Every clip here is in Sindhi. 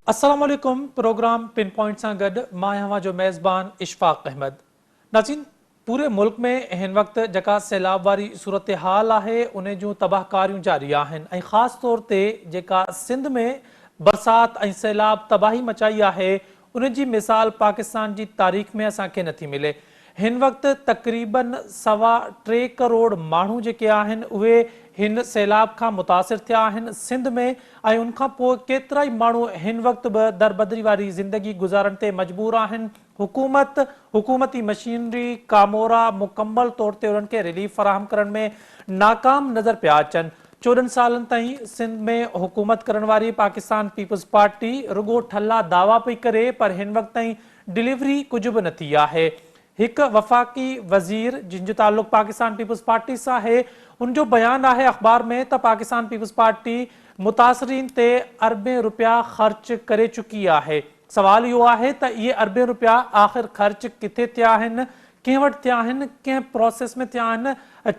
السلام عليڪم پروگرام پن پوائنٽ سان گڏ مان آهيان اوهان جو ميزبان اشفاق احمد. ناظرين پوري ملڪ ۾ هن وقت جيڪا سيلاب واري صورتحال آهي ان جون تباهڪاريون جاري آهن ۽ خاص طور تي جيڪا سنڌ ۾ برسات ۽ سيلاب تباهي مچائي آهي ان جي مثال پاڪستان جي تاريخ ۾ اسان کي نٿي ملي. هن وقت تقريبن سوا ٽي ڪروڙ ماڻهو جيڪي آهن اهي هن سيلاب کان متاثر ٿيا آهن سنڌ ۾ ۽ ان کان پوء ڪيترائي ماڻهو هن وقت به دربدري واري زندگي گذارڻ تي مجبور آهن حڪومت حڪومتي مشينري ڪامورا مڪمل طور تي انهن کي رليف فراهم ڪرڻ ۾ ناڪام نظر پيا اچن 14 سالن تائين سنڌ ۾ حڪومت ڪرڻ واري پاڪستان پيپلز پارٽي رڳو ٺلا دعويٰ پئي ڪري پر هن وقت تائين ڊليوري ڪجهه به نه ٿي آهي. هڪ وفاقي وزير جنهن جو تعلق پاڪستان پيپلز پارٽي سان آهي ان جو بيان آهي اخبار ۾ ته پاڪستان پيپلز پارٽي متاثرين تي اربين رپيا خرچ ڪري چڪي آهي. سوال اهو آهي ته اهي اربين رپيا آخر خرچ ڪٿي ٿيا آهن، ڪنهن وٽ ٿيا آهن، ڪنهن پراسيس ۾ ٿيا آهن،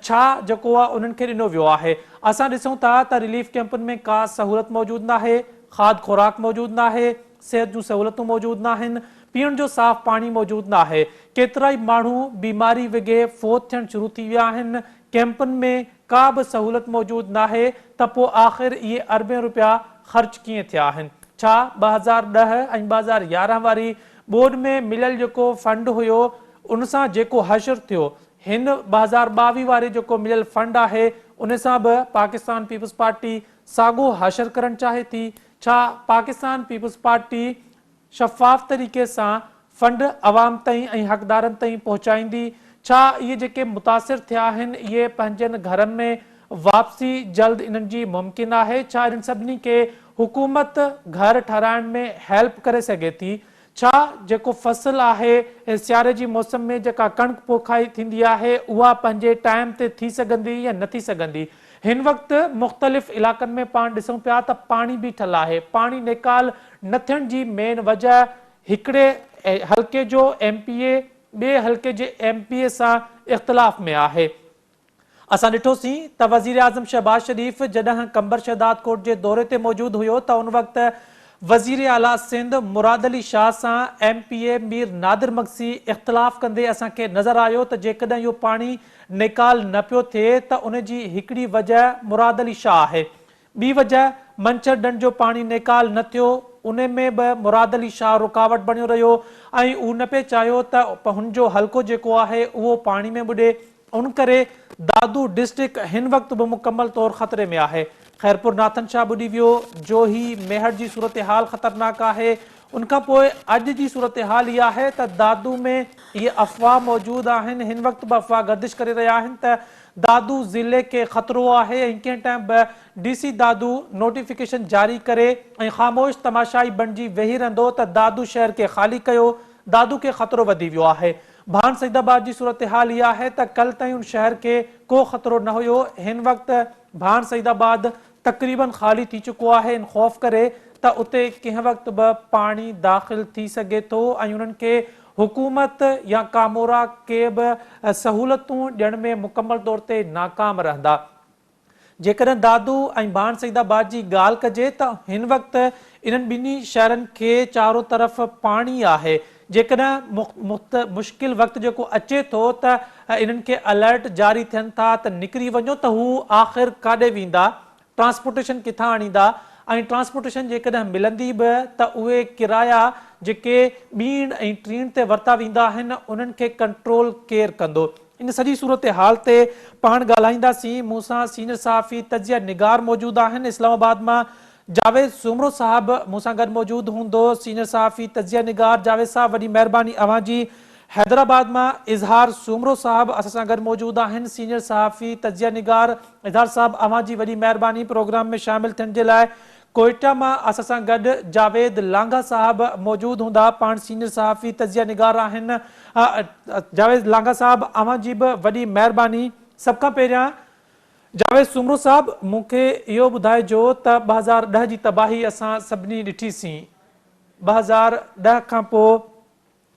ڇا جيڪو آهي انهن کي ڏنو ويو آهي. اسان ڏسون ٿا ته رليف ڪيمپن ۾ ڪا سهولت موجود ناهي، کاڌ خوراڪ موجود ناهي، صحت جون سهولتون موجود ناهن، پيئڻ جو صاف پاڻي موجود ناهي، ڪيترائي ماڻهو بيماري وگهي فوت ٿيڻ شروع ٿي ويا آهن، ڪيمپن ۾ ڪا به سهولت موجود ناهي ته پوء آخر اهي اربين رپيا خرچ ڪيئن ٿيا آهن؟ ڇا 2010 ۽ 2011 واري ٻوڏ ۾ مليل جيڪو فنڊ هيو ان سان جيڪو حشر ٿيو هن 2022 واري جيڪو مليل فنڊ آهي ان سان به پاڪستان پيپلز پارٽي ساڳو حشر ڪرڻ چاهي ٿي؟ ڇا پاڪستان پيپلز پارٽي شفاف طريقي سان فنڊ عوام تائين ۽ حقدارن تائين پهچائيندي؟ ڇا اهي جيڪي متاثر ٿيا آهن اهي پنهنجن گهرن ۾ واپسي جلد انهن جي ممڪن آهي؟ ڇا انهن سڀني کي حڪومت گهر ٺهرائڻ ۾ هيلپ ڪري سگهي ٿي؟ ڇا جيڪو فصل آهي سياري جي موسم ۾ جيڪا ڪڻڪ پوکائي ٿيندي آهي اها پنهنجي ٽائيم تي ٿي سگهندي يا نه ٿي سگهندي؟ هن وقت مختلف علائقن ۾ پاڻ ڏسون پيا ته پاڻي بيٺل آهي پاڻي نيڪال نه ٿيڻ جي مين وجه هڪڙي حلقي جو ايم پي اي ٻئي حلقي جي ايم پي اي سان اختلاف ۾ آهي. اسان ڏٺوسين ته وزيراعظم شهباز شريف جڏهن قمبر شهدادڪوٽ جي دوري تي موجود هيو ته ان وقت وزيراعليٰ سنڌ مراد علي شاهه سان M P A Mir Nadir Magsi اختلاف ڪندي اسان کي نظر آيو ته جيڪڏهن اهو پاڻي نيڪال نه پيو ٿئي ته ان جي هڪڙي وجه مراد علي شاهه آهي ٻي وجه منڇر ڍنڍ جو پاڻي نيڪال نه ٿيو ان ۾ به مراد علي شاهه رڪاوٽ بڻيو رهيو ۽ هو نه پئي چاهيو ته هن جو حلقو جيڪو آهي اهو پاڻي ۾ ٻڏي ان ڪري دادو ڊسٽرڪٽ هن وقت به مڪمل طور خطري ۾ آهي. خيرپور ناٿن شاهه ٻڏي ويو، جوهي، ميهڙ جي صورتحال خطرناڪ آهي. ان کان پوء اڄ جي صورتحال اها آهي ته دادو ۾ اهي افواهه موجود آهن، هن وقت به افواهه گردش ڪري رهيا آهن ته دادو ضلعي کي خطرو آهي ۽ ڪنهن ٽائيم به ڊي سي دادو نوٽيفڪيشن جاري ڪري ۽ خاموش تماشائي بڻجي ويهي رهندو ته دادو شهر کي خالي ڪيو، دادو کي خطرو وڌي ويو آهي. ڀان سيد آباد جي صورتحال اها آهي ته ڪل تائين ان شهر کي ڪو خطرو نه هيو، هن وقت ڀان سيد آباد تقريبن خالي ٿي چڪو آهي ان خوف ڪري ته اتي ڪنهن وقت به پاڻي داخل ٿي سگهي ٿو ۽ انهن کي حڪومت يا ڪامورا ڪي به سهولتون ڏيڻ ۾ مڪمل طور تي ناڪام رهندا. جيڪڏهن دادو ۽ ڀان سيد آباد جي ڳالهه ڪجي ته هن وقت انهن ٻنهي شهرن کي چارو طرف پاڻي آهي جيڪڏهن مشڪل وقت جيڪو اچي ٿو ته انهن کي الرٽ جاري ٿين ٿا ته نڪري وڃو ته هو آخر ڪاڏي ويندا ٽرانسپورٽيشن ڪٿان آڻيندا ۽ ٽرانسپورٽيشن جيڪڏهن ملندي به ته اهي ڪرايا جيڪي ٻيڻ ۽ ٽيڻ تي ورتا ويندا آهن انهن کي ڪنٽرول ڪير ڪندو ان سڄي صورتحال تي پاڻ ڳالهائينداسين، مون سان سينئر صحافي تجزيه نگار موجود آهن، اسلام آباد مان جاويد سومرو صاحب مون سان گڏ موجود هوندو، سينئر صحافي تجزيه نگار جاويد صاحب وڏي مهرباني اوهان جي، حيدرآباد مان اظهار سومرو صاحب اسان سان گڏ موجود آهن، سينئر صحافي تجزيه نگار اظهار صاحب اوهان جي وڏي مهرباني پروگرام ۾ شامل ٿيڻ جي لاء، ڪوئيٽا مان اسان سان گڏ جاويد لانگاهه صاحب موجود هوندا، پاڻ سينيئر صحافي تجزيه نگار آهن. جاويد لانگاهه صاحب اوهان جي به وڏي مهرباني. سڀ کان پهريان جاويد سومرو صاحب مون کي اهو ٻڌائجو ته 2010 جي تباهي اسان سڀني ڏٺي سين، 2010 کان پوء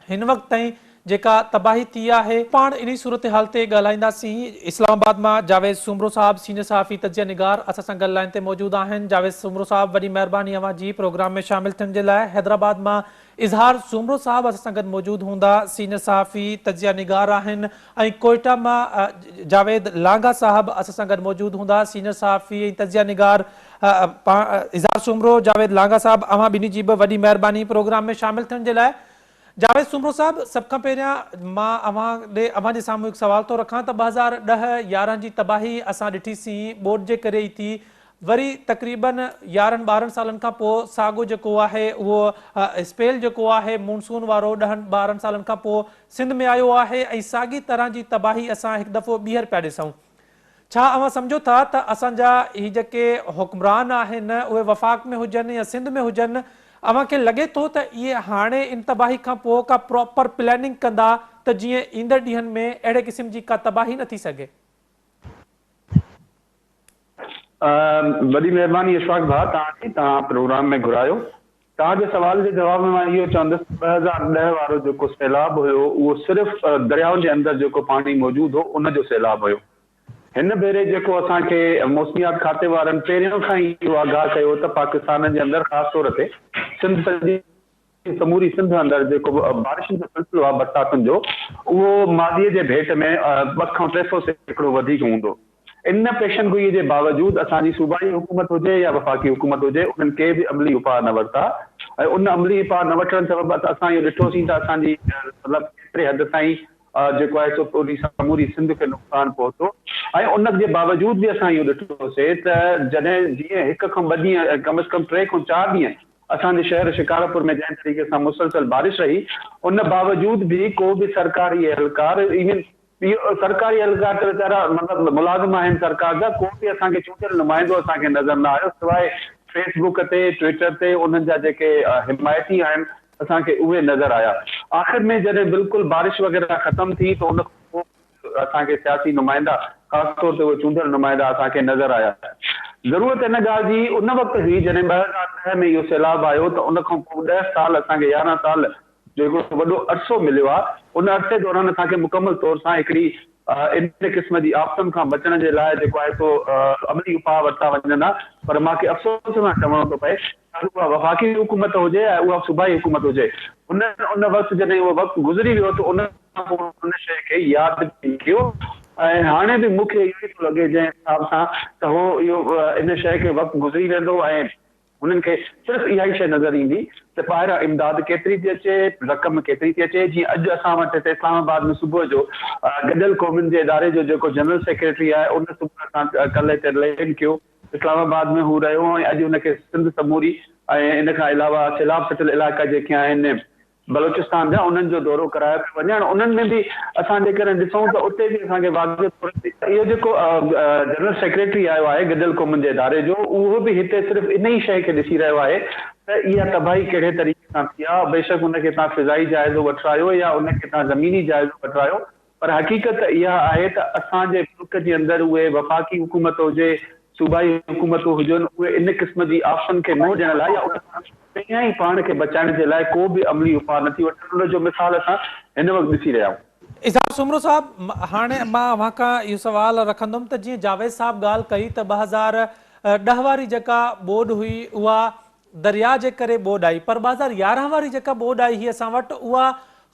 هن وقت تائين جيڪا تباهي ٿي آهي. پاڻ انهي صورتحال تي ڳالهائينداسين. اسلام آباد مان جاويد سومرو صاحب سينيئر صحافي تجزيه نگار اسان سان گڏ لائين تي موجود آهن. جاويد سومرو صاحب وڏي مهرباني اوهان جي پروگرام ۾ شامل ٿيڻ جي لاء. حيدرآباد مان اظهار سومرو صاحب اسان سان گڏ موجود هوندا سينيئر صحافي تجزيه نگار آهن ۽ ڪوئيٽا مان جاويد لانگا صاحب اسان سان گڏ موجود هوندا سينيئر صحافي ۽ تجزيه نگار اظهار سومرو جاويد لانگا صاحب اوهان ٻنهي جي به وڏي مهرباني پروگرام ۾ شامل ٿيڻ جي لاء. جاويد سومرو صاحب سڀ کان پهريان مان اوهان ڏي اوهان جي سامهون هڪ سوال ٿو رکان ته 2010 11 جي تباهي اسان ڏٺي سين ٻوڏ جي ڪري ئي ٿي وري تقريبن يارهن ٻارهن سالن کان پوء ساڳو جيڪو آهي اهو اسپيل جيڪو آهي مونسون وارو ڏهن ٻارهن سالن کان پوء سنڌ ۾ آيو آهي ۽ ساڳي طرح جي تباهي اسان هڪ دفعو ٻيهر پيا ڏسون ڇا اوهان سمجهو ٿا ته اسان جا هي جيڪي حڪمران آهن اهي وفاق ۾ هجن يا سنڌ ۾ هجن اوهان کي لڳي ٿو ته اهي هاڻي ان تباهي کان پوء ڪا پراپر پلاننگ ڪندا ته جيئن ايندڙ ڏينهن ۾ اهڙي قسم جي ڪا تباهي نه ٿي سگهي؟ وڏي مهرباني اشفاق ڀاء توهان جي توهان پروگرام ۾ گهرايو. توهان جي سوال جي جواب ۾ مان اهو چوندس ته 2010 وارو جيڪو سيلاب هيو اهو صرف دريائن جي اندر جيڪو پاڻي موجود هو ان جو سيلاب هيو. هن ڀيري جيڪو اسان کي موسميات کاتي وارن پهريون کان ئي اهو آگاهه ڪيو ته پاڪستان جي اندر خاص طور تي سنڌ سڄي سموري سنڌ اندر جيڪو بارشن جو سلسلو آهي برساتن جو اهو ماضي جي ڀيٽ ۾ ٻه کان 300% وڌيڪ هوندو. ان پيشن گوئي جي باوجود اسان جي صوبائي حڪومت هجي يا وفاقي حڪومت هجي انهن ڪي به عملي اپاء نه ورتا ۽ ان عملي اپاء نه وٺڻ سبب اسان اهو ڏٺوسين ته اسان جي مطلب ڪيتري حد تائين جيڪو آهي سو پوري سموري سنڌ کي نقصان پهتو ۽ ان جي باوجود به اسان اهو ڏٺوسين ته جڏهن جيئن هڪ کان ٻه ڏينهن ڪم از ڪم ٽي کان چار ڏينهن اسان جي شهر شڪارپور ۾ جنهن طريقي سان مسلسل بارش رهي ان باوجود به ڪو به سرڪاري اهلڪار ايون اهو سرڪاري اهلڪار ته ويچارا مطلب ملازم آهن سرڪار جا، ڪو به اسان کي چونڊيل نمائندو اسان کي نظر نه آيو سواء فيس بڪ تي ٽوئيٽر تي انهن جا جيڪي حمايتي آهن اسان کي اهي نظر آيا. آخر ۾ جڏهن بلڪل بارش وغيره ختم ٿي ته ان کان پوء اسان کي سياسي نمائندا خاص طور تي اهي چونڊيل نمائندا اسان کي نظر آيا. ضرورت ان ڳالهه جي ان وقت هئي جڏهن 2010 ۾ اهو سيلاب آيو ته ان کان پوء ڏهه سال اسان کي يارهن سال جو هڪڙو وڏو عرصو مليو آهي، ان عرصي دوران اسان کي مڪمل طور سان هڪڙي ان قسم جي آفتن کان بچڻ جي لاء جيڪو آهي سو عملي اپاء ورتا وڃن ها پر مان کي افسوس سان چوڻو ٿو پئي ته اها وفاقي حڪومت هجي يا اها صوبائي حڪومت هجي انهن ان وقت جڏهن اهو وقت گذري ويو ته ان کان پوء ان شيء کي ياد به نه ڪيو ۽ هاڻي به مون کي اهو ئي ٿو لڳي جنهن حساب سان ته هو اهو ان شيء کي وقت گذري ويندو ۽ هنن کي صرف اها ئي شيء نظر ايندي ته ٻاهران امداد ڪيتري ٿي اچي، رقم ڪيتري ٿي اچي، جيئن اڄ اسان وٽ هتي اسلام آباد ۾ صبح جو گڏيل قومن جي اداري جو جيڪو جنرل سيڪريٽري آهي ان صبح اسان ڪلهه هتي لينڊ ڪيو، اسلام آباد ۾ هو رهيو ۽ اڄ هن کي سنڌ سموري ۽ ان کان علاوه سيلاب سٽيل علائقا جيڪي آهن بلوچستان جا انهن جو دورو ڪرايو پيو وڃي هاڻ انهن ۾ به اسان جيڪڏهن ڏسون ته اتي به اسان کي واضح طور تي اهو جيڪو جنرل سيڪريٽري آيو آهي گڏيل قومن جي اداري جو اهو به هتي صرف انهي شيء کي ڏسي رهيو آهي ته اها تباهي ڪهڙي طريقي سان ٿي آهي بيشڪ ان کي توهان فضائي جائزو وٺرايو يا ان کي توهان زميني جائزو وٺرايو پر حقيقت اها آهي ته اسان جي ملڪ جي اندر اهي وفاقي حڪومت هجي، صوبائي حڪومتون هجن اهي ان قسم جي آفتن کي منهن ڏيڻ لاء يا ان کان پهريان ئي پاڻ کي بچائڻ جي لاء ڪو به عملي اپاء نه ٿي وٺن ان جو مثال اسان هن وقت ڏسي رهيا آهيون. اظهار سومرو صاحب هاڻي مان اوهان کان اهو سوال رکندم ته جيئن جاويد صاحب ڳالهه ڪئي ته 2010 واري جيڪا ٻوڏ هئي اها درياء جي ڪري ٻوڏ آئي پر 2011 واري جيڪا ٻوڏ آئي هئي اسان وٽ اها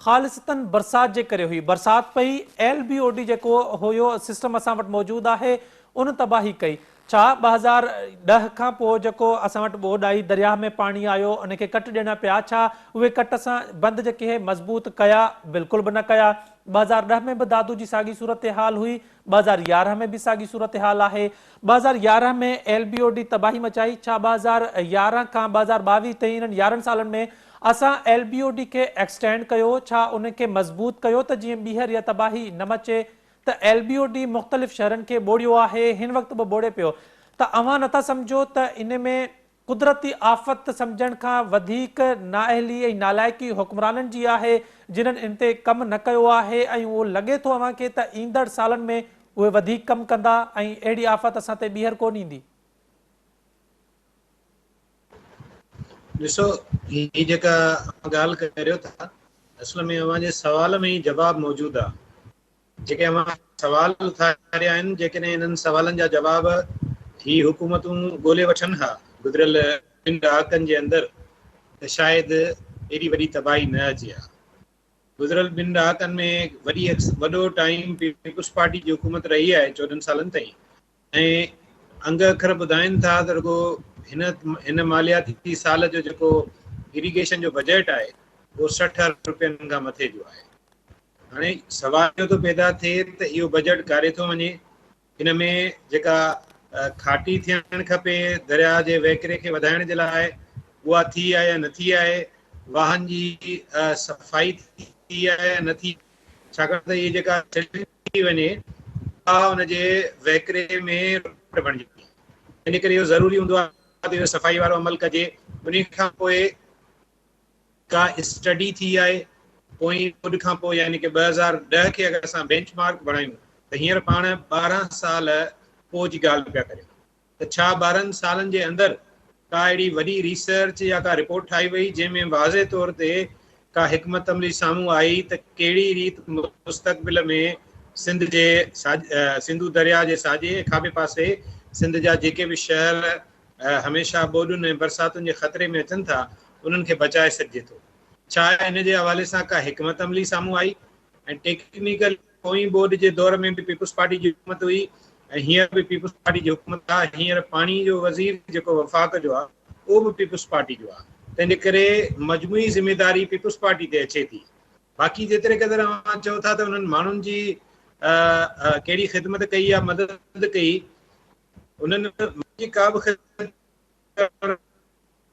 خالصتاً برسات جي ڪري هئي برسات پئي ايل بي او ڊي جيڪو هيو سسٽم اسان وٽ موجود آهي ان تباهي ڪئي ڇا 2010 کان پوء جيڪو اسان وٽ ٻوڏ آئي درياء ۾ پاڻي آيو ان کي ڪٽ ڏيڻا پيا ڇا اهي ڪٽ اسان بند جيڪي هي مضبوط ڪيا بلڪل به نه ڪيا 2010 ۾ به دادو جي ساڳي صورتحال هئي 2011 ۾ به ساڳي صورتحال آهي، 2011 ۾ ايل بي او ڊي تباهي مچائي، ڇا 2011 کان 2022 تائين انهن 11 سالن ۾ اسان ايل بي او ڊي کي ايڪسٽينڊ ڪيو، ڇا ان کي مضبوط ڪيو ته جيئن ٻيهر اها تباهي نه مچي ته ايل بي او ڊي مختلف شهرن کي ٻوڙيو آهي، هن وقت به ٻوڙي پيو ته اوهان نٿا سمجهو ته ان ۾ قدرتي آفت سمجهڻ کان وڌيڪ نااهلي ۽ نالائقي حڪمرانن جي آهي جنھن ان تي ڪم نه ڪيو آهي ۽ اهو لڳي ٿو اوهان کي ته ايندڙ سالن ۾ اهي وڌيڪ ڪم ڪندا ۽ اهڙي آفت اسان تي ٻيهر ڪونه ايندي. ڏسو هي جيڪا اوهان ڳالهه ڪريو ٿا اصل ۾ اوهان جي سوال ۾ ئي جواب موجود آ. جيڪي اوهان سوال اٿاريا آهن، جيڪڏهن انهن سوالن جا جواب هي حڪومتون ڳولي وٺن ها گذريل ٻن ڏهاڪن جي اندر ته شايد ايڏي وڏي تباهي نه اچي ها. گذريل ٻن ڏهاڪن ۾ وڏي وڏو ٽائيم پيپلز پارٽي جي حڪومت رهي آهي 14 سالن تائين ۽ انگ اکر ٻڌائين ٿا ته رڳو هن هن مالياتي سال جو جيڪو اريگيشن جو بجيٽ آهي اهو 60 ارب روپين کان مٿي جو آهي. هاڻي سوال اهو ٿو پيدا ٿئي ته اهو بجيٽ ڪاڏي ٿو وڃي؟ ان ۾ جيڪا کاٽي ٿيڻ کپي درياهه جي وهڪري کي وڌائڻ جي لاء اها ٿي آهي يا نه ٿي آهي؟ واهن جي صفائي ٿي آهي يا نه ٿي؟ ڇاڪاڻ ته اهي جيڪا ٿي وڃي اها ان جي وهڪري ۾ رڪاوٽ بڻجي وڃي. ان ڪري اهو ضروري هوندو آهي ته اهو صفائي وارو عمل ڪجي. ان کان پوء ڪا اسٽڊي ٿي آهي پوئين ٻوڏ کان پوء يعني ڪه 2010 کي اگر اسان بينچ مارڪ بڻايون ته هينئر پاڻ 12 سال پوء جي ڳالهه پيا ڪريون ته ڇا 12 سالن جي اندر ڪا اهڙي وڏي ريسرچ يا ڪا رپورٽ ٺاهي وئي جنهن ۾ واضح طور تي ڪا حڪمت عملي سامهون آئي ته ڪهڙي ريت مستقبل ۾ سنڌ جي سنڌو درياء جي ساڄي ۽ کاٻي پاسي سنڌ جا جيڪي به شهر هميشه ٻوڏن ۽ برساتن جي خطري ۾ اچن ٿا انهن کي بچائي سگهجي ٿو. ڇا ان جي حوالي سان ڪا حڪمت عملي سامهون آئي ۽ ٽيڪنيڪل پوئين ٻوڏ جي دور ۾ به پيپلز پارٽي جي حڪومت هئي ۽ هينئر به پيپلز پارٽي جي حڪومت آهي هينئر پاڻي جو وزير جيڪو وفاق جو آهي اهو به پيپلز پارٽي جو آهي تنهن جي ڪري مجموعي ذميداري پيپلز پارٽي تي اچي ٿي باقي جيتري قدر اوهان چئو ٿا ته انهن ماڻهن جي ڪهڙي خدمت ڪئي يا مدد ڪئي انهن جي ڪا به خدمت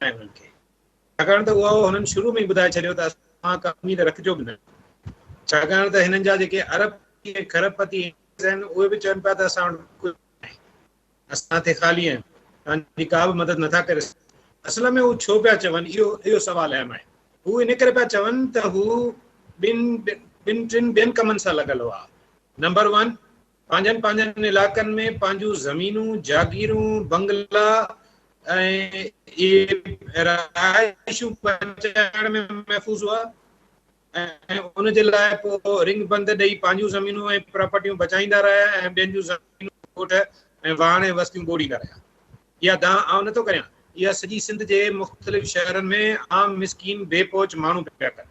انهن کي ڇاڪاڻ ته اهو هنن شروع ۾ ئي ٻڌائي ڇڏيو ته اسان ڪا اميد رکجو به نه ڇاڪاڻ ته هنن جا جيڪي ارب ۽ کرب پتي آهن اهي به چون پيا ته اسان وٽ ڪجهه ناهي اسان تي خالي آهيون توهان جي ڪا به مدد نٿا ڪري اصل ۾ هو ڇو پيا چون اهو اهو سوال اهم آهي هو ان ڪري پيا چون ته هو ٻن ٻن ٽن ٻين ڪمن سان لڳل هئا نمبر 1 پنهنجن پنهنجن علائقن ۾ پنهنجون زمينون، جاگيرون، بنگلا ۽ اهي رهائشون بچائڻ ۾ محفوظ هئا ۽ ان جي لاء پوء رنگ بند ڏئي پنهنجون زمينون ۽ پراپرٽيون بچائيندا رهيا ۽ ٻين جون زمينون، ڳوٺ ۽ واهڻ ۽ وستيون ٻوڙيندا رهيا. اها دانهن آئون نٿو ڪريان، اها سڄي سنڌ جي مختلف شهرن ۾ عام مسڪين بي پهچ ماڻهو پيا ڪن.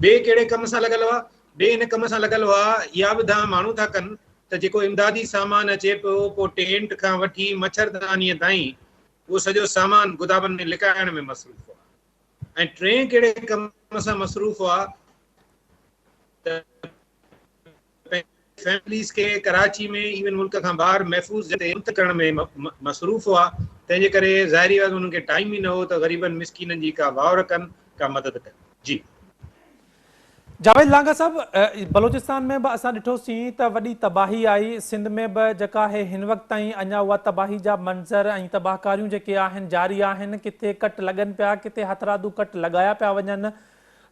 ٻئي ڪهڙي ڪم سان لڳل هئا؟ ٻئي ان ڪم سان لڳل هئا، اها به دانهن ماڻهو ٿا ڪن ته جيڪو امدادي سامان اچي پيو، پوء ٽينٽ کان وٺي مڇردانيء تائين اهو سڄو سامان گدامن ۾ لڪائڻ ۾ مصروف هئا ۽ ٽئين ڪهڙي ڪم سان مصروف هئا ته فيمليز کي ڪراچي ۾ ايون ملڪ کان ٻاهر محفوظ جاء تي منتقل ڪرڻ ۾ مصروف هئا، تنهن جي ڪري ظاهري ڳالهه انهن کي ٽائيم ئي نه هو ته غريبن مسڪينن جي ڪا واهر ڪن، ڪا مدد ڪن. جي. جاويد لانگاهه صاحب، بلوچستان ۾ به اسان ڏٺوسين ته وڏي تباهي آئي، سنڌ ۾ به جيڪا آهي هن وقت تائين اڃا اها تباهي جا منظر ۽ تباهڪاريون جيڪي آهن جاري آهن، ڪٿي ڪٽ لڳن پيا، ڪٿي هٿرادو ڪٽ لڳايا پيا وڃن،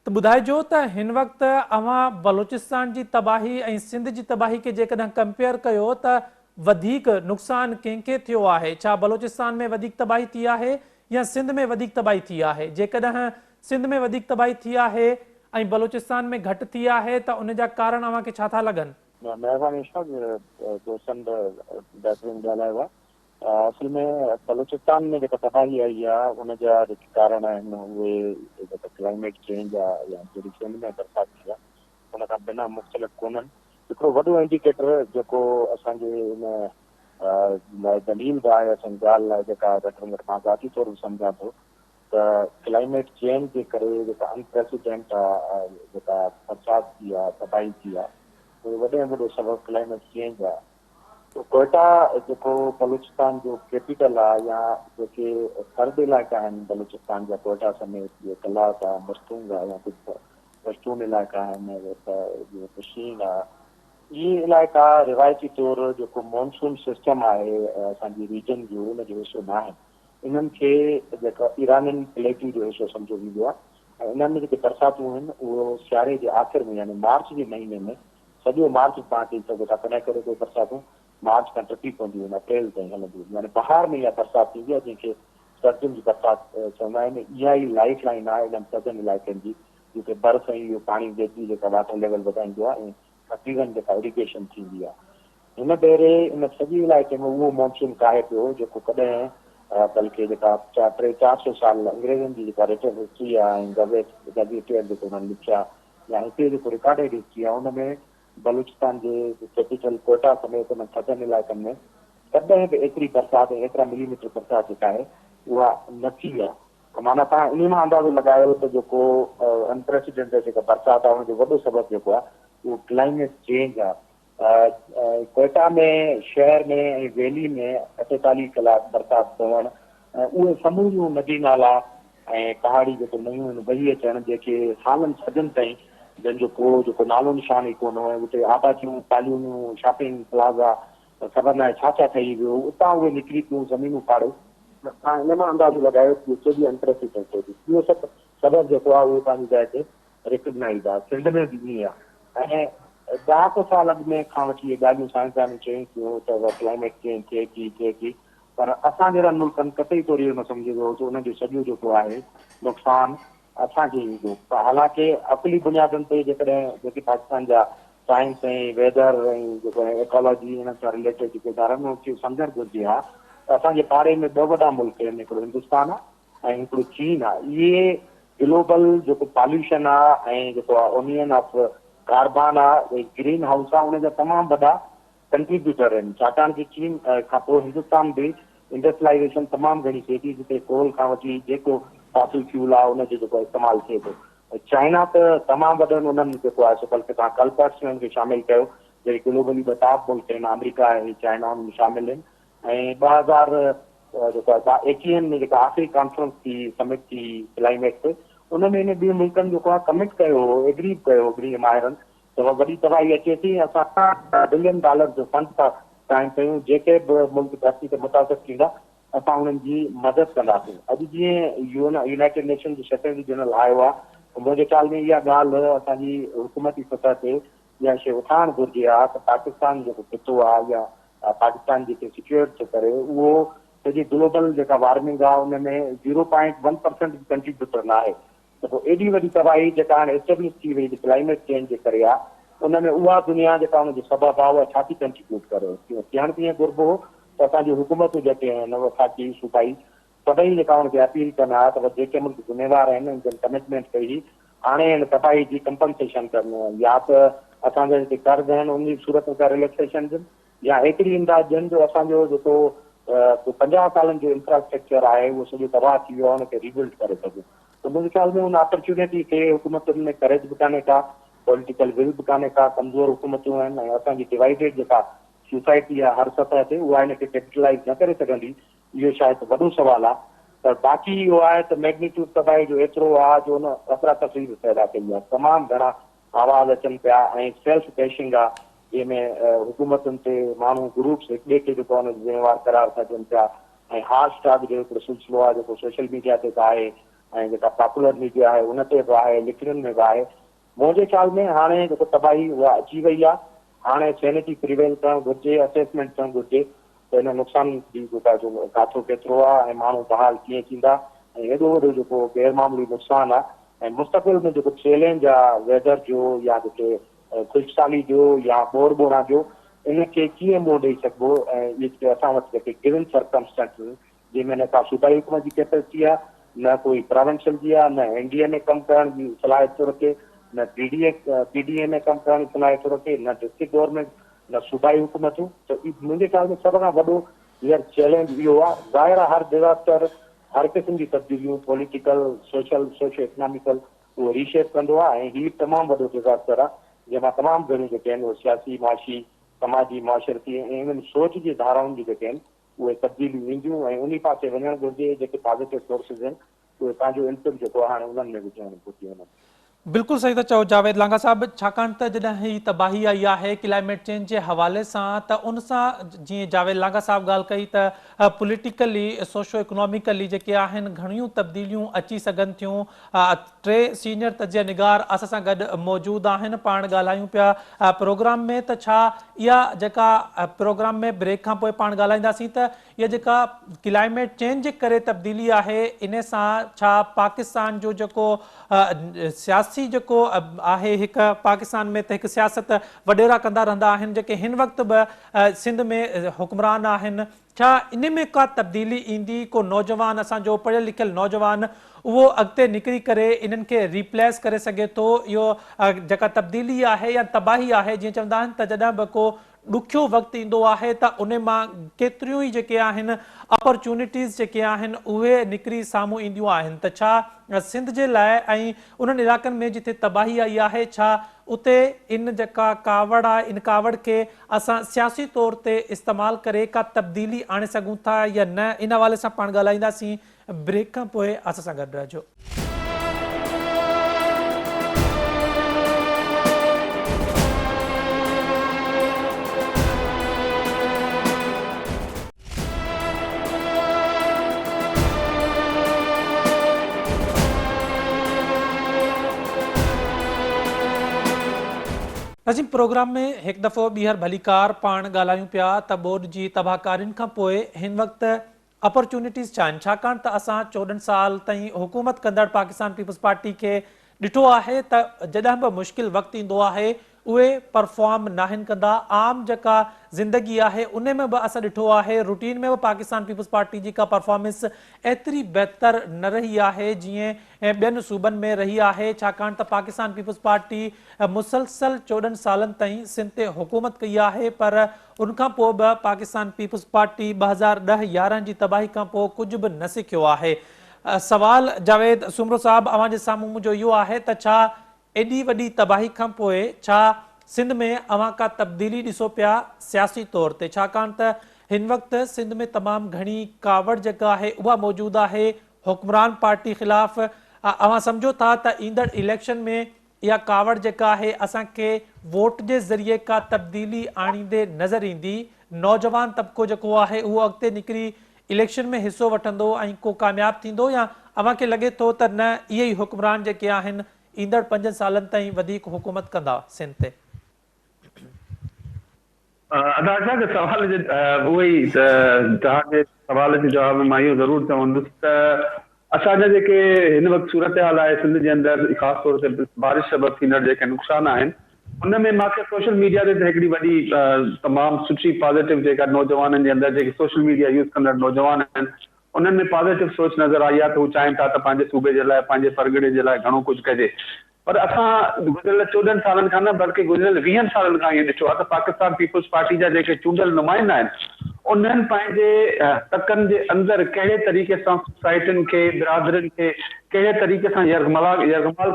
ته ٻڌائجو ته هن وقت اوهان بلوچستان جي تباهي ۽ سنڌ جي تباهي کي جيڪڏهن ڪمپيئر ڪيو ته وڌيڪ نقصان ڪنهن کي ٿيو آهي؟ ڇا بلوچستان ۾ وڌيڪ تباهي ٿي آهي يا سنڌ ۾ وڌيڪ تباهي ٿي آهي؟ جيڪڏهن سنڌ ۾ وڌيڪ تباهي ٿي آهي ۽ بلوچستان ۾ گهٽ ٿي آهي ته ان جا ڪارڻ اوهان کي ڇا ٿا لڳن؟ مهرباني اشفاق دوستن به بهترين ڳالهايو آهي. اصل ۾ بلوچستان ۾ جيڪا تباهي آئي آ ان جا جيڪي ڪارڻ آهن اهي جيڪا ڪلائميٽ چينج آ يا جهڙي سنڌ ۾ برسات ٿي آ ان کان بنا مختلف ڪونهن. هڪڙو وڏو انڊيڪيٽر جيڪو اسان جي ان لاء دليل به آهي اسان جي ڳالهه لاء جيڪا گهٽ ۾ گهٽ مان ذاتي طور به سمجهان ٿو ته ڪلائميٽ چينج جي ڪري جيڪا انپريسيڊنٽ آ جيڪا برسات ٿي آ تباهي ٿي آ اهو وڏي ۾ وڏو سبب ڪلائميٽ چينج آ. ڪوئيٽا جيڪو بلوچستان جو ڪيپيٽل آ يا جيڪي سرد علائقا آهن بلوچستان جا ڪوئيٽا سميت جيئن قلات آ، مستونگ آ يا ڪجهه پشتون علائقا آهن جيئن پشين آ، اهي علائقا روايتي طور جيڪو مونسون سسٽم آهي اسان جي ريجن جو ان جو حصو ناهن. انهن کي جيڪا ايرانين پليٽو جو حصو سمجهيو ويندو آ ۽ انهن ۾ جيڪي برساتون آهن اهو سياري جي آخر ۾ يعني مارچ جي مهيني ۾ سڄو مارچ به توهان چئي سگهو ٿا، ڪڏهن ڪڏهن ڪوئي برساتون مارچ کان ٽپي پونديون آهن، اپريل تائين هلنديون آهن، يعني بهار ۾ اها برسات ٿيندي آهي، جنهن کي سردين جي برسات چوندا آهن. اها ئي لائيف لائين آهي انهن سردن علائقن جي. جتي برف ۽ اهو پاڻي گڏجي جيڪا واٽر ليول وڌائيندو آهي ۽ تقريبن جيڪا اريگيشن ٿيندي آهي. هن ڀيري ان سڄي علائقي ۾ اهو مانسون ڪاهي پيو جيڪو ڪڏهن بلڪه جيڪا ٽي 400 سال انگريزن جي جيڪا رٽن هسٽري آهي ۽ گزيٽ گزيٽيئر جيڪو انهن لکيا يا هتي جيڪو رڪارڊيڊ هسٽري آهي ان ۾ بلوچستان جي ڪيپيٽل ڪوئٽا سميت انهن ٿڌن علائقن ۾ ڪڏهن به ايتري برسات ۽ ايترا ملي ميٽر برسات جيڪا آهي اها نه ٿي آهي ته معنيٰ توهان انهي مان اندازو لڳايو ته جيڪو انپريسيڊنٽيڊ جيڪا برسات آهي ان جو وڏو سبب جيڪو آهي اهو ڪلائميٽ چينج آهي. ڪوئٽا ۾ شهر ۾ ۽ ويلي ۾ 48 ڪلاڪ برسات پوڻ ۽ اهي سموريون ندي نالا ۽ پهاڙي جيڪو نيون آهن وهي اچڻ جيڪي سالن صدين تائين جن جو ڪو جيڪو نالو نشان ئي ڪونه هو ۽ اتي آباديون ڪالونيون شاپنگ پلازا خبر ناهي ڇا ڇا ٺهي ويو اتان اهي نڪري پيون زمينون ڦاڙي توهان ان مان اندازو لڳايو ته اهو ڪيڏي انپريسيڊنٽيڊ هئي. اهو سڀ سبب جيڪو آهي اهو پنهنجي جاء تي ريڪگنائيز آهي. سنڌ ۾ به ائين آهي ۽ ڏهاڪو سال اڳ ۾ کان وٺي اهي ڳالهيون سائنسدانن چيون ٿيون ته ڪلائميٽ چينج ٿئي ٿي ٿئي ٿي پر اسان جهڙن ملڪن قطعي طور اهو نه سمجهيو ويو ته ان جو سڄو جيڪو آهي نقصان اسان کي ايندو. حالانڪه عقلي بنيادن تي جيڪڏهن جيڪي پاڪستان جا سائنس ۽ ويدر ۽ جيڪو آهي ايڪالاجي انهن سان رليٽيڊ جيڪي ادارا آهن انهن کي سمجهڻ گهرجي ها ته اسان جي پاڙي ۾ ٻه وڏا ملڪ آهن هڪڙو هندستان آهي ۽ هڪڙو چين آهي اهي گلوبل جيڪو پاليوشن آهي ۽ جيڪو آهي اونين آف ڪاربان آهي گرين هائوس آهي ان جا تمام وڏا ڪنٽريبيوٽر آهن ڇاڪاڻ جو چين کان پوء هندستان به انڊسٽريلائيزيشن تمام گهڻي ٿئي ٿي جتي ڪول کان وٺي جيڪو فاسل فيول آهي ان جو جيڪو استعمال ٿئي ٿو چائنا ته تمام وڏن انهن جيڪو آهي سو بلڪه توهان ڪلپرس ۾ ان کي شامل ڪيو جيڪي گلوبلي ٻه ٽاپ ملڪ آهن آمريڪا ۽ چائنا ان ۾ شامل آهن ۽ 2000 جيڪو آهي ايڪيهن ۾ جيڪا آخري ڪانفرنس ٿي سمٽ ٿي ڪلائميٽ تي ان ۾ انهن ٻنهي ملڪن جيڪو آهي ڪمٽ ڪيو هو ايگري به ڪيو هو ٻنهي ماهرن ته وڏي تباهي اچي ٿي ۽ اسان بلين ڊالر جو فنڊ ٿا قائم ڪيون، جيڪي به ملڪ ڌرتي تي متاثر ٿيندا اسان انهن جي مدد ڪنداسين. اڄ جيئن يونائيٽيڊ نيشن جو سيڪريٽري جنرل آيو آهي ته منهنجي خيال ۾ اها ڳالهه اسان جي حڪومتي سطح تي اها شيء اٿارڻ گهرجي ها ته پاڪستان جيڪو خطو آهي يا پاڪستان جيڪي سيڪيور ٿو ڪري اهو سڄي گلوبل جيڪا وارمنگ آهي ان ۾ زيرو پوائنٽ ون پرسنٽ به ڪنٽريبيوٽر ناهي ته پوء ايڏي وڏي تباهي جيڪا هاڻي اسٽيبلش ٿي وئي ته ڪلائميٽ چينج جي ڪري آ ان ۾ اها دنيا جيڪا ان جو سبب آ اها ڇا ٿي ڪنٽريبيوٽ ڪري؟ ٿيڻ ته ائين گهربو هو ته اسان جون حڪومتون جيڪي آهن وفاقي صوبائي سڀئي جيڪا ان کي اپيل ڪن ها ته جيڪي ملڪ ذميوار آهن جن ڪمٽمينٽ ڪئي هئي هاڻي هن تباهي جي ڪمپنسيشن ڪن يا ته اسان جا جيڪي قرض آهن ان جي صورت ۾ ڪا رليڪسيشن ڏين يا ايتري امداد ڏين جو اسان جو جيڪو 50 سالن جو انفراسٽرڪچر آهي اهو سڄو تباهه ٿي ويو آهي ان کي ريبلڊ ڪري سگهون ته منهنجي خيال ۾ ان اپرچونيٽي کي حڪومتن ۾ ڪريج به ڪانهي ڪا پوليٽيڪل ول به ڪانهي ڪا ڪمزور حڪومتون آهن ۽ اسان جي ڊوائيڊيڊ جيڪا سوسائٽي آهي هر سطح تي اها ان کي ڪيپيٽلائيز نه ڪري سگهندي اهو شايد وڏو سوال آهي پر باقي اهو آهي ته ميگنيٽيوڊ تباهي جو ايترو آهي جو ان افراتفري به پيدا ڪئي آهي تمام گهڻا آواز اچن پيا ۽ سيلف بيشنگ آهي جنهن ۾ حڪومتن تي ماڻهو گروپس هڪ ٻئي کي جيڪو آهي ان جو ذميوار قرار ٿا ڏين پيا ۽ هاش ٽاگ جو هڪڙو سلسلو آهي جيڪو سوشل ميڊيا تي به آهي ۽ جيڪا پاپولر ميڊيا آهي ان تي به آهي لکڻين ۾ به آهي منهنجي خيال ۾ هاڻي جيڪو تباهي اها اچي وئي آهي هاڻي سينيٽي پريويل ڪرڻ گهرجي اسيسمينٽ ٿيڻ گهرجي ته ان نقصان جي جيڪا جو ڪاٿو ڪيترو آهي ۽ ماڻهو بحال ڪيئن ٿيندا ۽ ايڏو وڏو جيڪو غير معمولي نقصان آهي ۽ مستقبل ۾ جيڪو چئلينج آهي ويدر جو يا جيڪي خشڪسالي جو يا ٻوڙ ٻوڙان جو ان کي ڪيئن منهن ڏئي سگهبو ۽ اهي جيڪي اسان وٽ جيڪي گرين سرڪمسٽانسز جنهن ۾ نه ڪا صوبائي حڪومت جي ڪيپيسٽي آهي نه ڪوئي پراونشل جي آهي نه اين ڊي اي ۾ ڪم ڪرڻ جي صلاحيت ٿو رکي نه P D A P D A ۾ ڪم ڪرڻ جي صلاحيت ٿو رکي نه ڊسٽرڪٽ گورنمينٽ نه صوبائي حڪومتون ته منهنجي خيال ۾ سڀ کان وڏو هينئر چئلينج اهو آهي ظاهر آهي هر ڊزاسٽر هر قسم جي تبديليون پوليٽيڪل سوشل سوشو اڪناميڪل اهو ري شيپ ڪندو آهي ۽ هي تمام وڏو ڊزاسٽر آهي جنهن مان تمام گهڻيون جيڪي آهن اهي سياسي، معاشي، سماجي، معاشرتي ۽ ايون سوچ جي ڌارائن جون جيڪي آهن اهي تبديليون اينديون ۽ انهي پاسي وڃڻ گهرجي جيڪي پازيٽو سورسز آهن اهي پنهنجو انپٽ جيڪو آهي هاڻي انهن ۾ وجهڻ گهرجي انهن کي. بلڪل صحيح ٿا چئو جاويد لانگا صاحب ڇاڪاڻ ته جڏهن هي تباهي آئي آهي ڪلائميٽ چينج جي حوالي سان ته ان سان جيئن جاويد لانگا صاحب ڳالهه ڪئي ته پوليٽيڪلي سوشو اڪناميڪلي جيڪي آهن گهڻيون تبديليون اچي سگهن ٿيون. ٽي سينيئر تجزيه نگار اسان سان گڏ موجود آهن. پاڻ ڳالهايون پيا پروگرام ۾ ته ڇا اها جيڪا پروگرام ۾ بريڪ کان پوء پاڻ ڳالهائينداسين ته اها جيڪا ڪلائميٽ چينج جي ڪري تبديلي آهي انهي سان ڇا پاڪستان جو جيڪو سياسي جيڪو آهي هڪ پاڪستان ۾ ته هڪ سياست وڏيرا ڪندا رهندا آهن جيڪي هن وقت به سنڌ ۾ حڪمران آهن ڇا انهي ۾ ڪا تبديلي ايندي ڪو نوجوان اسان جو پڙهيل لکيل نوجوان اهو اڳتي نڪري ڪري انهن کي ريپليس ڪري سگهي ٿو اهو جيڪا تبديلي آهي يا تباهي آهي جيئن چوندا آهن ته جڏهن به ڪو ڏکيو وقت ايندو آهي ته انهي مان ڪيتريون ئي جيڪي آهن اپرچونٽيز جيڪي آهن اهي نڪري سامهون اينديون آهن ته ڇا سنڌ جي لاء ۽ انهن علائقن ۾ جتي تباهي آئي آهي ڇا اتي ان جيڪا ڪاوڙ آهي ان ڪاوڙ کي اسان سياسي طور تي استعمال ڪري ڪا تبديلي آڻي سگهون ٿا يا نه ان حوالي سان پاڻ ڳالهائينداسين بريڪ کان پوء اسان سان گڏ رهجو. ناظرين پروگرام ۾ هڪ دفعو ٻيهر ڀليڪار پاڻ ڳالهايون پيا ته ٻوڏ جي تباهڪارين کان پوء هن وقت اپرچونٽيز ڇا آهن ڇاڪاڻ ته اسان 14 سال تائين حڪومت ڪندڙ پاڪستان پيپلز پارٽي کي ڏٺو آهي ته جڏهن به مشڪل وقت ايندو آهي اهي پرفارم ناهن ڪندا عام جيڪا زندگي آهي انهي ۾ به اسان ڏٺو آهي روٽين ۾ به پاڪستان پيپلز پارٽي جي ڪا پرفارمنس ايتري بهتر نه رهي آهي جيئن ٻين صوبن ۾ رهي آهي ڇاڪاڻ ته پاڪستان پيپلز پارٽي مسلسل 14 سالن تائين سنڌ تي حڪومت ڪئي آهي پر ان کان پوء به پاڪستان پيپلز پارٽي 2010 11 جي تباهي کان پوء ڪجهه به نه سکيو آهي. سوال جاويد سومرو صاحب اوهان جي سامهون منهنجو اهو آهي ته ڇا ايڏي وڏي تباهي کان پوء ڇا سنڌ ۾ اوهان ڪا تبديلي ڏسو پيا سياسي طور تي ڇاڪاڻ ته هن وقت سنڌ ۾ تمام گهڻي ڪاوڙ جيڪا آهي اها موجود آهي حڪمران پارٽي خلاف اوهان سمجهو ٿا ته ايندڙ اليڪشن ۾ اها ڪاوڙ جيڪا آهي اسان کي ووٽ جي ذريعي ڪا تبديلي آڻيندي نظر ايندي، نوجوان طبقو جيڪو آهي اهو اڳتي نڪري اليڪشن ۾ حصو وٺندو ۽ ڪو ڪامياب ٿيندو يا اوهان کي لڳي ٿو ته نه اهي ئي حڪمران جيڪي آهن ايندڙ پنجن سالن تائين وڌيڪ حڪومت ڪندا سنڌ تي؟ ادا اسان کي سوال جي اهو ئي ته توهان جي سوال جي جواب ۾ مان اهو ضرور چوندس ته اسان جا جيڪي هن وقت صورتحال آهي سنڌ جي اندر خاص طور تي بارش سبب ٿيندڙ جيڪي نقصان آهن ان ۾ مان کي سوشل ميڊيا تي ته هڪڙي وڏي تمام سٺي پازيٽو جيڪا نوجوانن جي اندر جيڪي سوشل ميڊيا يوز ڪندڙ نوجوان آهن انهن ۾ پازيٽو سوچ نظر آئي آهي ته هو چاهين ٿا ته پنهنجي صوبي جي لاء پنهنجي پرڳڻي جي لاء گهڻو ڪجهه ڪجي پر اسان گذريل 14 سالن کان نه بلڪه گذريل 20 سالن کان اهو ڏٺو آهي ته پاڪستان پيپلز پارٽي جا جيڪي چونڊيل نمائندا آهن انهن پنهنجي تڪن جي اندر ڪهڙي طريقي سان سوسائٽين کي برادرين کي ڪهڙي طريقي سان يرغمال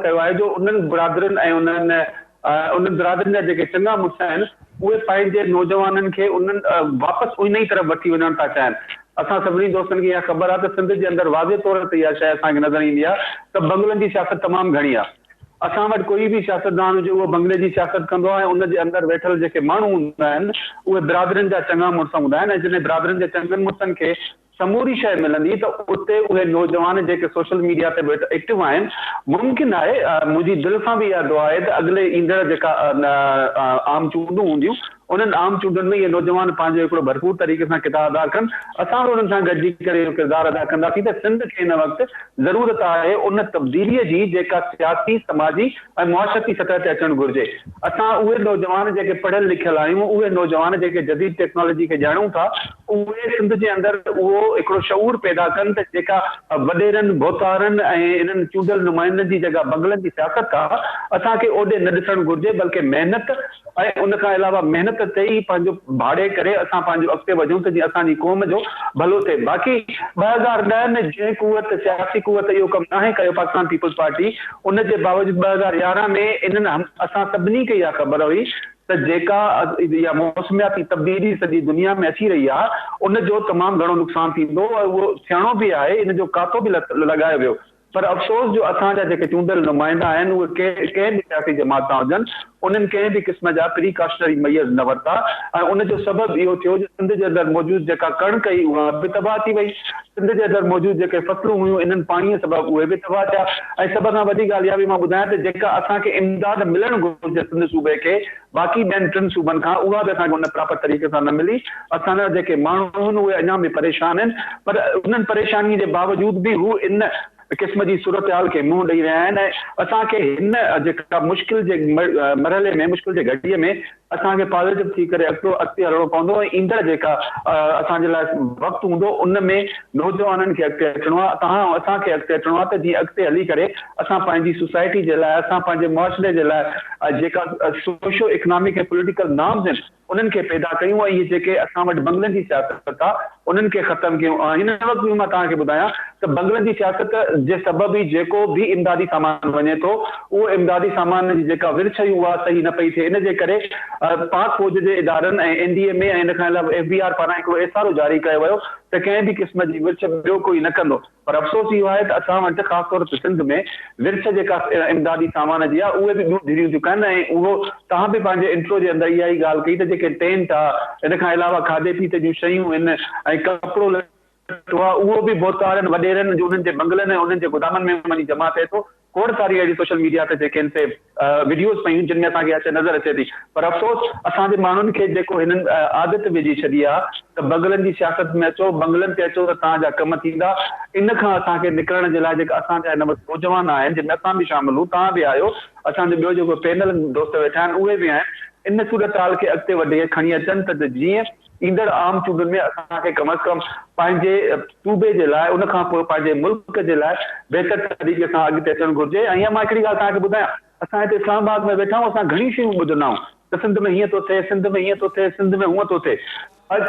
ڪيو آهي جو انهن برادرين ۽ انهن انهن برادرين جا جيڪي چڱا مڙس آهن اهي پنهنجي نوجوانن کي انهن واپس انهي طرف وٺي وڃڻ ٿا چاهين. اسان سڀني دوستن کي اها خبر آهي ته سنڌ جي اندر واضح طور تي اها شيء اسان کي نظر ايندي آهي ته بنگلن جي سياست تمام گهڻي آهي. اسان وٽ ڪوئي به سياستدان هجي اهو بنگلي جي سياست ڪندو آهي ۽ ان جي اندر ويٺل جيڪي ماڻهو هوندا آهن اهي برادرين جا چڱا مڙس هوندا آهن ۽ جڏهن برادرين جي چڱن مڙسن کي سموري شيء ملندي ته اتي اهي نوجوان جيڪي سوشل ميڊيا تي به ايڪٽو آهن ممڪن آهي منهنجي دل سان به اها دعا آهي ته اڳلي ايندڙ جيڪا عام چونڊون هونديون انهن عام چونڊن ۾ اهي نوجوان پنهنجو هڪڙو ڀرپور طريقي سان ڪردار ادا ڪن اسان به انهن سان گڏجي ڪري اهو ڪردار ادا ڪنداسين ته سنڌ کي هن وقت ضرورت آهي ان تبديلي جي جيڪا سياسي سماجي ۽ معاشرتي سطح تي اچڻ گهرجي. اسان اهي نوجوان جيڪي پڙهيل لکيل آهيون، اهي نوجوان جيڪي جديد ٽيڪنالاجي کي ڄاڻون ٿا، اهي سنڌ جي اندر اهو هڪڙو شعور پيدا ڪن ته جيڪا وڏيرن، ڀوتارن ۽ انهن چونڊيل نمائندن جي جيڪا بنگلن جي سياست آ، اسان کي اوڏي نه ڏسڻ گهرجي بلڪه محنت ۽ ان کان علاوه محنت تي ئي پنهنجو ڀاڙي ڪري اسان پنهنجو اڳتي وڌون ته جيئن اسان جي قوم جو ڀلو ٿئي باقي 2010 ۾ جنهن قوت سياسي قوت اهو ڪم ناهي ڪيو پاڪستان پيپلز پارٽي ان جي باوجود 2011 ۾ انهن اسان سڀني کي اها خبر هئي ته جيڪا اها موسمياتي تبديلي سڄي دنيا ۾ اچي رهي آهي ان جو تمام گهڻو نقصان ٿيندو ۽ اهو ٿيڻو به آهي ان جو ڪاتو به لڳايو ويو. پر افسوس جو اسان جا جيڪي چونڊيل نمائندا آهن اهي ڪنهن به سياسي جماعت سان هجن انهن ڪنهن به قسم جا پري ڪاشنري ميئرز نه ورتا ۽ ان جو سبب اهو ٿيو جو سنڌ جي اندر موجود جيڪا ڪڻڪ هئي اها به تباهه ٿي وئي، سنڌ جي اندر موجود جيڪي فصلون هيون انهن پاڻيء سبب اهي به تباهه ٿيا ۽ سڀ کان وڏي ڳالهه اها به مان ٻڌايان ته جيڪا اسان کي امداد ملڻ گهرجي سنڌ صوبي کي باقي ٻين ٽن صوبن کان اها به اسان کي ان پراپر طريقي سان نه ملي، اسان جا جيڪي ماڻهو آهن اهي اڃا به پريشان آهن پر انهن پريشاني جي باوجود به هو ان قسم جي صورتحال کي منهن ڏئي رهيا آهن ۽ اسان کي هن جيڪا مشڪل جي مرحلي ۾ مشڪل جي گهڙيء ۾ اسان کي پازيٽو ٿي ڪري اڳتو اڳتي هلڻو پوندو ۽ ايندڙ جيڪا اسان جي لاء وقت هوندو ان ۾ نوجوانن کي اڳتي اچڻو آهي توهان ۽ اسان کي اڳتي اچڻو آهي ته جيئن اڳتي هلي ڪري اسان پنهنجي سوسائٽي جي لاء اسان پنهنجي معاشري جي لاء جيڪا سوشو اڪنامڪ ۽ پوليٽيڪل نارمز آهن انهن کي پيدا ڪيون ۽ اهي جيڪي اسان وٽ بنگلن جي سياست آ انهن کي ختم ڪيون ۽ هن وقت به مان توهان کي ٻڌايان ته بنگلن جي سياست جي سبب ئي جيڪو به امدادي سامان وڃي ٿو اهو امدادي سامان جي جيڪا ورڇ هئي اها صحيح نه پئي ٿئي ان جي ڪري پاڪ فوج جي ادارن ۽ اين ڊي ايم اي ۽ ان کان علاوه ايف بي آر پاران هڪڙو ايس آر او جاري ڪيو ويو ته ڪنهن به قسم جي ورڇ ٻيو ڪوئي نه ڪندو. پر افسوس اهو آهي ته اسان وٽ خاص طور تي سنڌ ۾ ورڇ جيڪا امدادي سامان جي آهي اهي به ٻيون ڌريون ٿيون ڪن ۽ اهو توهان به پنهنجي انٽرو جي اندر اها ئي ڳالهه ڪئي ته جيڪي ٽينٽ آ ان کان علاوه کاڌي پيتي جون شيون آهن ۽ ڪپڙو لٽو آ اهو به ڀوتارن وڏيرن جي انهن جي بنگلن ۽ انهن جي گدامن ۾ وڃي جمع ٿئي ٿو. کوڙ ساري اهڙي سوشل ميڊيا تي جيڪي آهن سي وڊيوز پيون جن ۾ اسان کي اها شيء نظر اچي ٿي پر افسوس اسان جي ماڻهن کي جيڪو هنن عادت وجهي ڇڏي آهي ته بنگلن جي سياست ۾ اچو بنگلن تي اچو ته توهان جا ڪم ٿيندا ان کان اسان کي نڪرڻ جي لاء جيڪا اسان جا هن وقت نوجوان آهن جن ۾ اسان به شامل هون توهان به آهيو اسان جو ٻيو جيڪو پينل دوست ويٺا آهن اهي به آهن ان صورتحال کي اڳتي وڌي کڻي اچن ته جيئن ايندڙ عام چونڊن ۾ اسان کي ڪم از ڪم پنهنجي صوبي جي لاء ان کان پوء پنهنجي ملڪ جي لاء بهتر طريقي سان اڳتي اچڻ گهرجي ۽ ائين مان هڪڙي ڳالهه توهان کي ٻڌايان اسان هتي اسلام آباد ۾ ويٺا آهيون اسان گهڻيون شيون ٻڌندا آهيون ته سنڌ ۾ هيئن ٿو ٿئي سنڌ ۾ هيئن ٿو ٿئي سنڌ ۾ هونئن ٿو ٿئي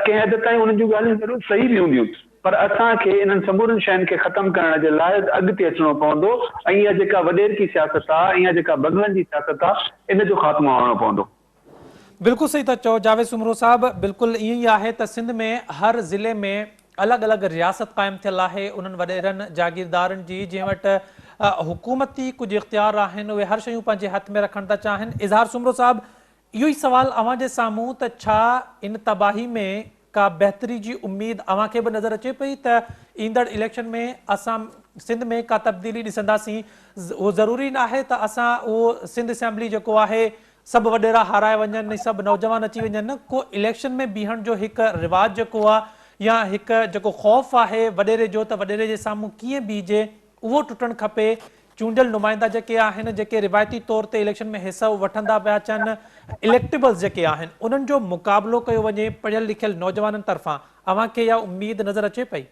ڪنهن حد تائين انهن جون ڳالهيون ضرور صحيح به هونديون پر اسان کي انهن سمورين شين کي ختم ڪرڻ جي لاء اڳتي اچڻو پوندو ۽ اها جيڪا وڏيرڪي سياست آهي ۽ اها جيڪا بنگلن جي سياست آهي ان جو خاتمو آڻڻو پوندو. بلڪل صحيح ٿا چئو جاويد سومرو صاحب بلڪل ائين ئي آهي ته سنڌ ۾ هر ضلعي ۾ الڳ الڳ رياست قائم ٿيل آهي انهن وڏيرن جاگيردارن جي جنهن وٽ حڪومتي ڪجهه اختيار آهن اهي هر شيون پنهنجي هٿ ۾ رکڻ ٿا چاهن اظهار سومرو صاحب اهو ئي سوال اوهان جي سامهون ته ڇا ان تباهي ۾ ڪا بهتري جي اميد اوهان کي به نظر اچي پئي ته ايندڙ اليڪشن ۾ اسان سنڌ ۾ ڪا تبديلي ڏسنداسين اهو ضروري ناهي ته اسان اهو سنڌ اسيمبلي جيڪو آهي سڀ وڏيرا هارائي وڃن ۽ سڀ نوجوان اچي وڃن نه ڪو اليڪشن ۾ بيهڻ جو هڪ رواج جيڪو آهي يا هڪ جيڪو خوف آهي وڏيري جو ته وڏيري جي سامهون ڪيئن بيهجي اهو ٽٽڻ کپي چونڊيل نمائندا جيڪي آهن جيڪي روايتي طور تي اليڪشن ۾ حصو وٺندا پيا اچن اليڪٽيبلز جيڪي آهن انهن جو مقابلو ڪيو وڃي پڙهيل لکيل نوجوانن طرفان اوهان کي اها اميد نظر اچي پئي؟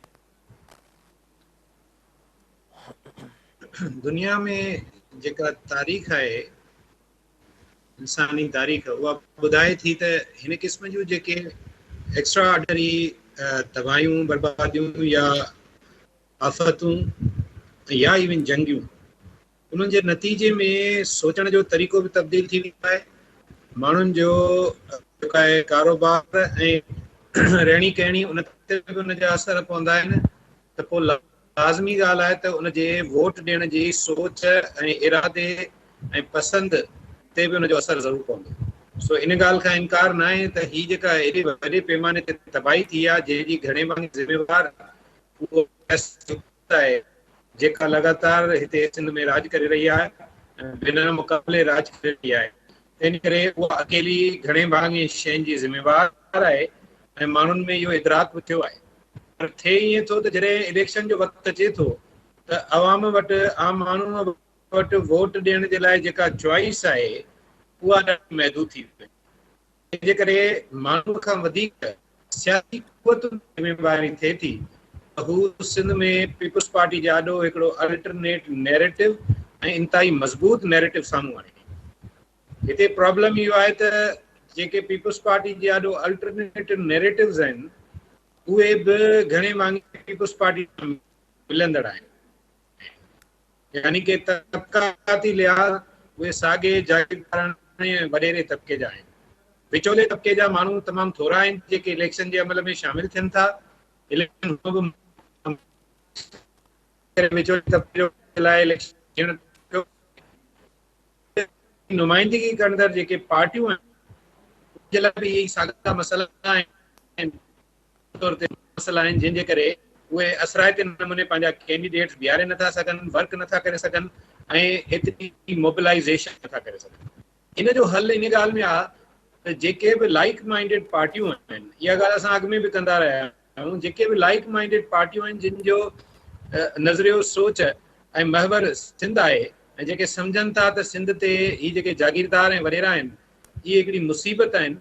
دنيا ۾ جيڪا تاريخ آهي انساني تاريخ اها ٻڌائي ٿي ته هن قسم جون جيڪي ايڪسٽرا آرڊنري تباهيون برباديون يا آفتون يا ايون جنگيون انهن جي نتيجي ۾ سوچڻ جو طريقو به تبديل ٿي ويندو آهي ماڻهن جو جيڪو آهي ڪاروبار ۽ رهڻي ڪهڻي ان تي به ان جا اثر پوندا آهن ته پوء لازمي ڳالهه آهي ته ان جي ووٽ ڏيڻ جي سوچ ۽ ارادي ۽ پسند تي به ان جو اثر ضرور پوندو سو ان ڳالهه کان انڪار ناهي ته هي جيڪا ايڏي وڏي پيماني تي تباهي ٿي آهي جنهن جي گهڻي ڀاڱي ذميوار اهو آهي جيڪا لڳاتار هتي سنڌ ۾ راڄ ڪري رهي آهي ۽ بنا مقابلي راڄ ڪري رهي آهي تنهن ڪري اها اڪيلي گهڻي ڀاڱي شين جي ذميوار آهي ۽ ماڻهن ۾ اهو ادراڪ به ٿيو آهي پر ٿئي ائين ٿو ته جڏهن اليڪشن جو وقت اچي ٿو ته عوام وٽ عام ماڻهو وٽ ووٽ ڏيڻ جي لاء جيڪا چوائس آهي اها ڏاڍي محدود ٿي وئي جنهن جي ڪري ماڻهوء کان وڌيڪ سياسي قوتن جي ذميواري ٿئي ٿي ته هو سنڌ ۾ پيپلز پارٽي جي آڏو هڪڙو الٽرنيٽ نيريٽو ۽ انتهائي مضبوط نيريٽو سامهون آڻي. هتي پرابلم اهو آهي ته جيڪي پيپلز پارٽي جي آڏو الٽرنيٽو نيريٽوز آهن اهي به گهڻي ڀاڱي پيپلز پارٽي سان ملندڙ آهن. يعني ڪي طبقاتي لحاظ اهي ساڳئي جاگيرداراڻي ۽ وڏيري طبقي جا آهن. وچولي طبقي جا ماڻهو تمام ٿورا آهن جيڪي اليڪشن جي عمل ۾ شامل ٿين ٿا. اليڪشن هونء به ڪري وچولي طبقي جو لاء اليڪشن ٿيڻ نمائندگي ڪندڙ جيڪي پارٽيون آهن ان جي لاء به اهي ساڳا مسئلا آهن طور تي مسئلا آهن جنهن جي ڪري اهي اثرائتي نموني پنهنجا ڪينڊيڊيٽس بيهاري نٿا سگهن ورڪ نٿا ڪري سگهن ۽ ايتري موبلائزيشن نٿا ڪري سگهن ان جو حل ان ڳالهه ۾ آهي ته جيڪي به لائيڪ مائنڊيڊ پارٽيون آهن اها ڳالهه اسان اڳ ۾ به ڪندا رهيا آهيون جيڪي به لائيڪ مائنڊيڊ پارٽيون آهن جن جو نظريو سوچ ۽ محور سنڌ آهي ۽ جيڪي سمجهن ٿا ته سنڌ تي هي جيڪي جاگيردار ۽ وڏيرا آهن اهي هڪڙي مصيبت آهن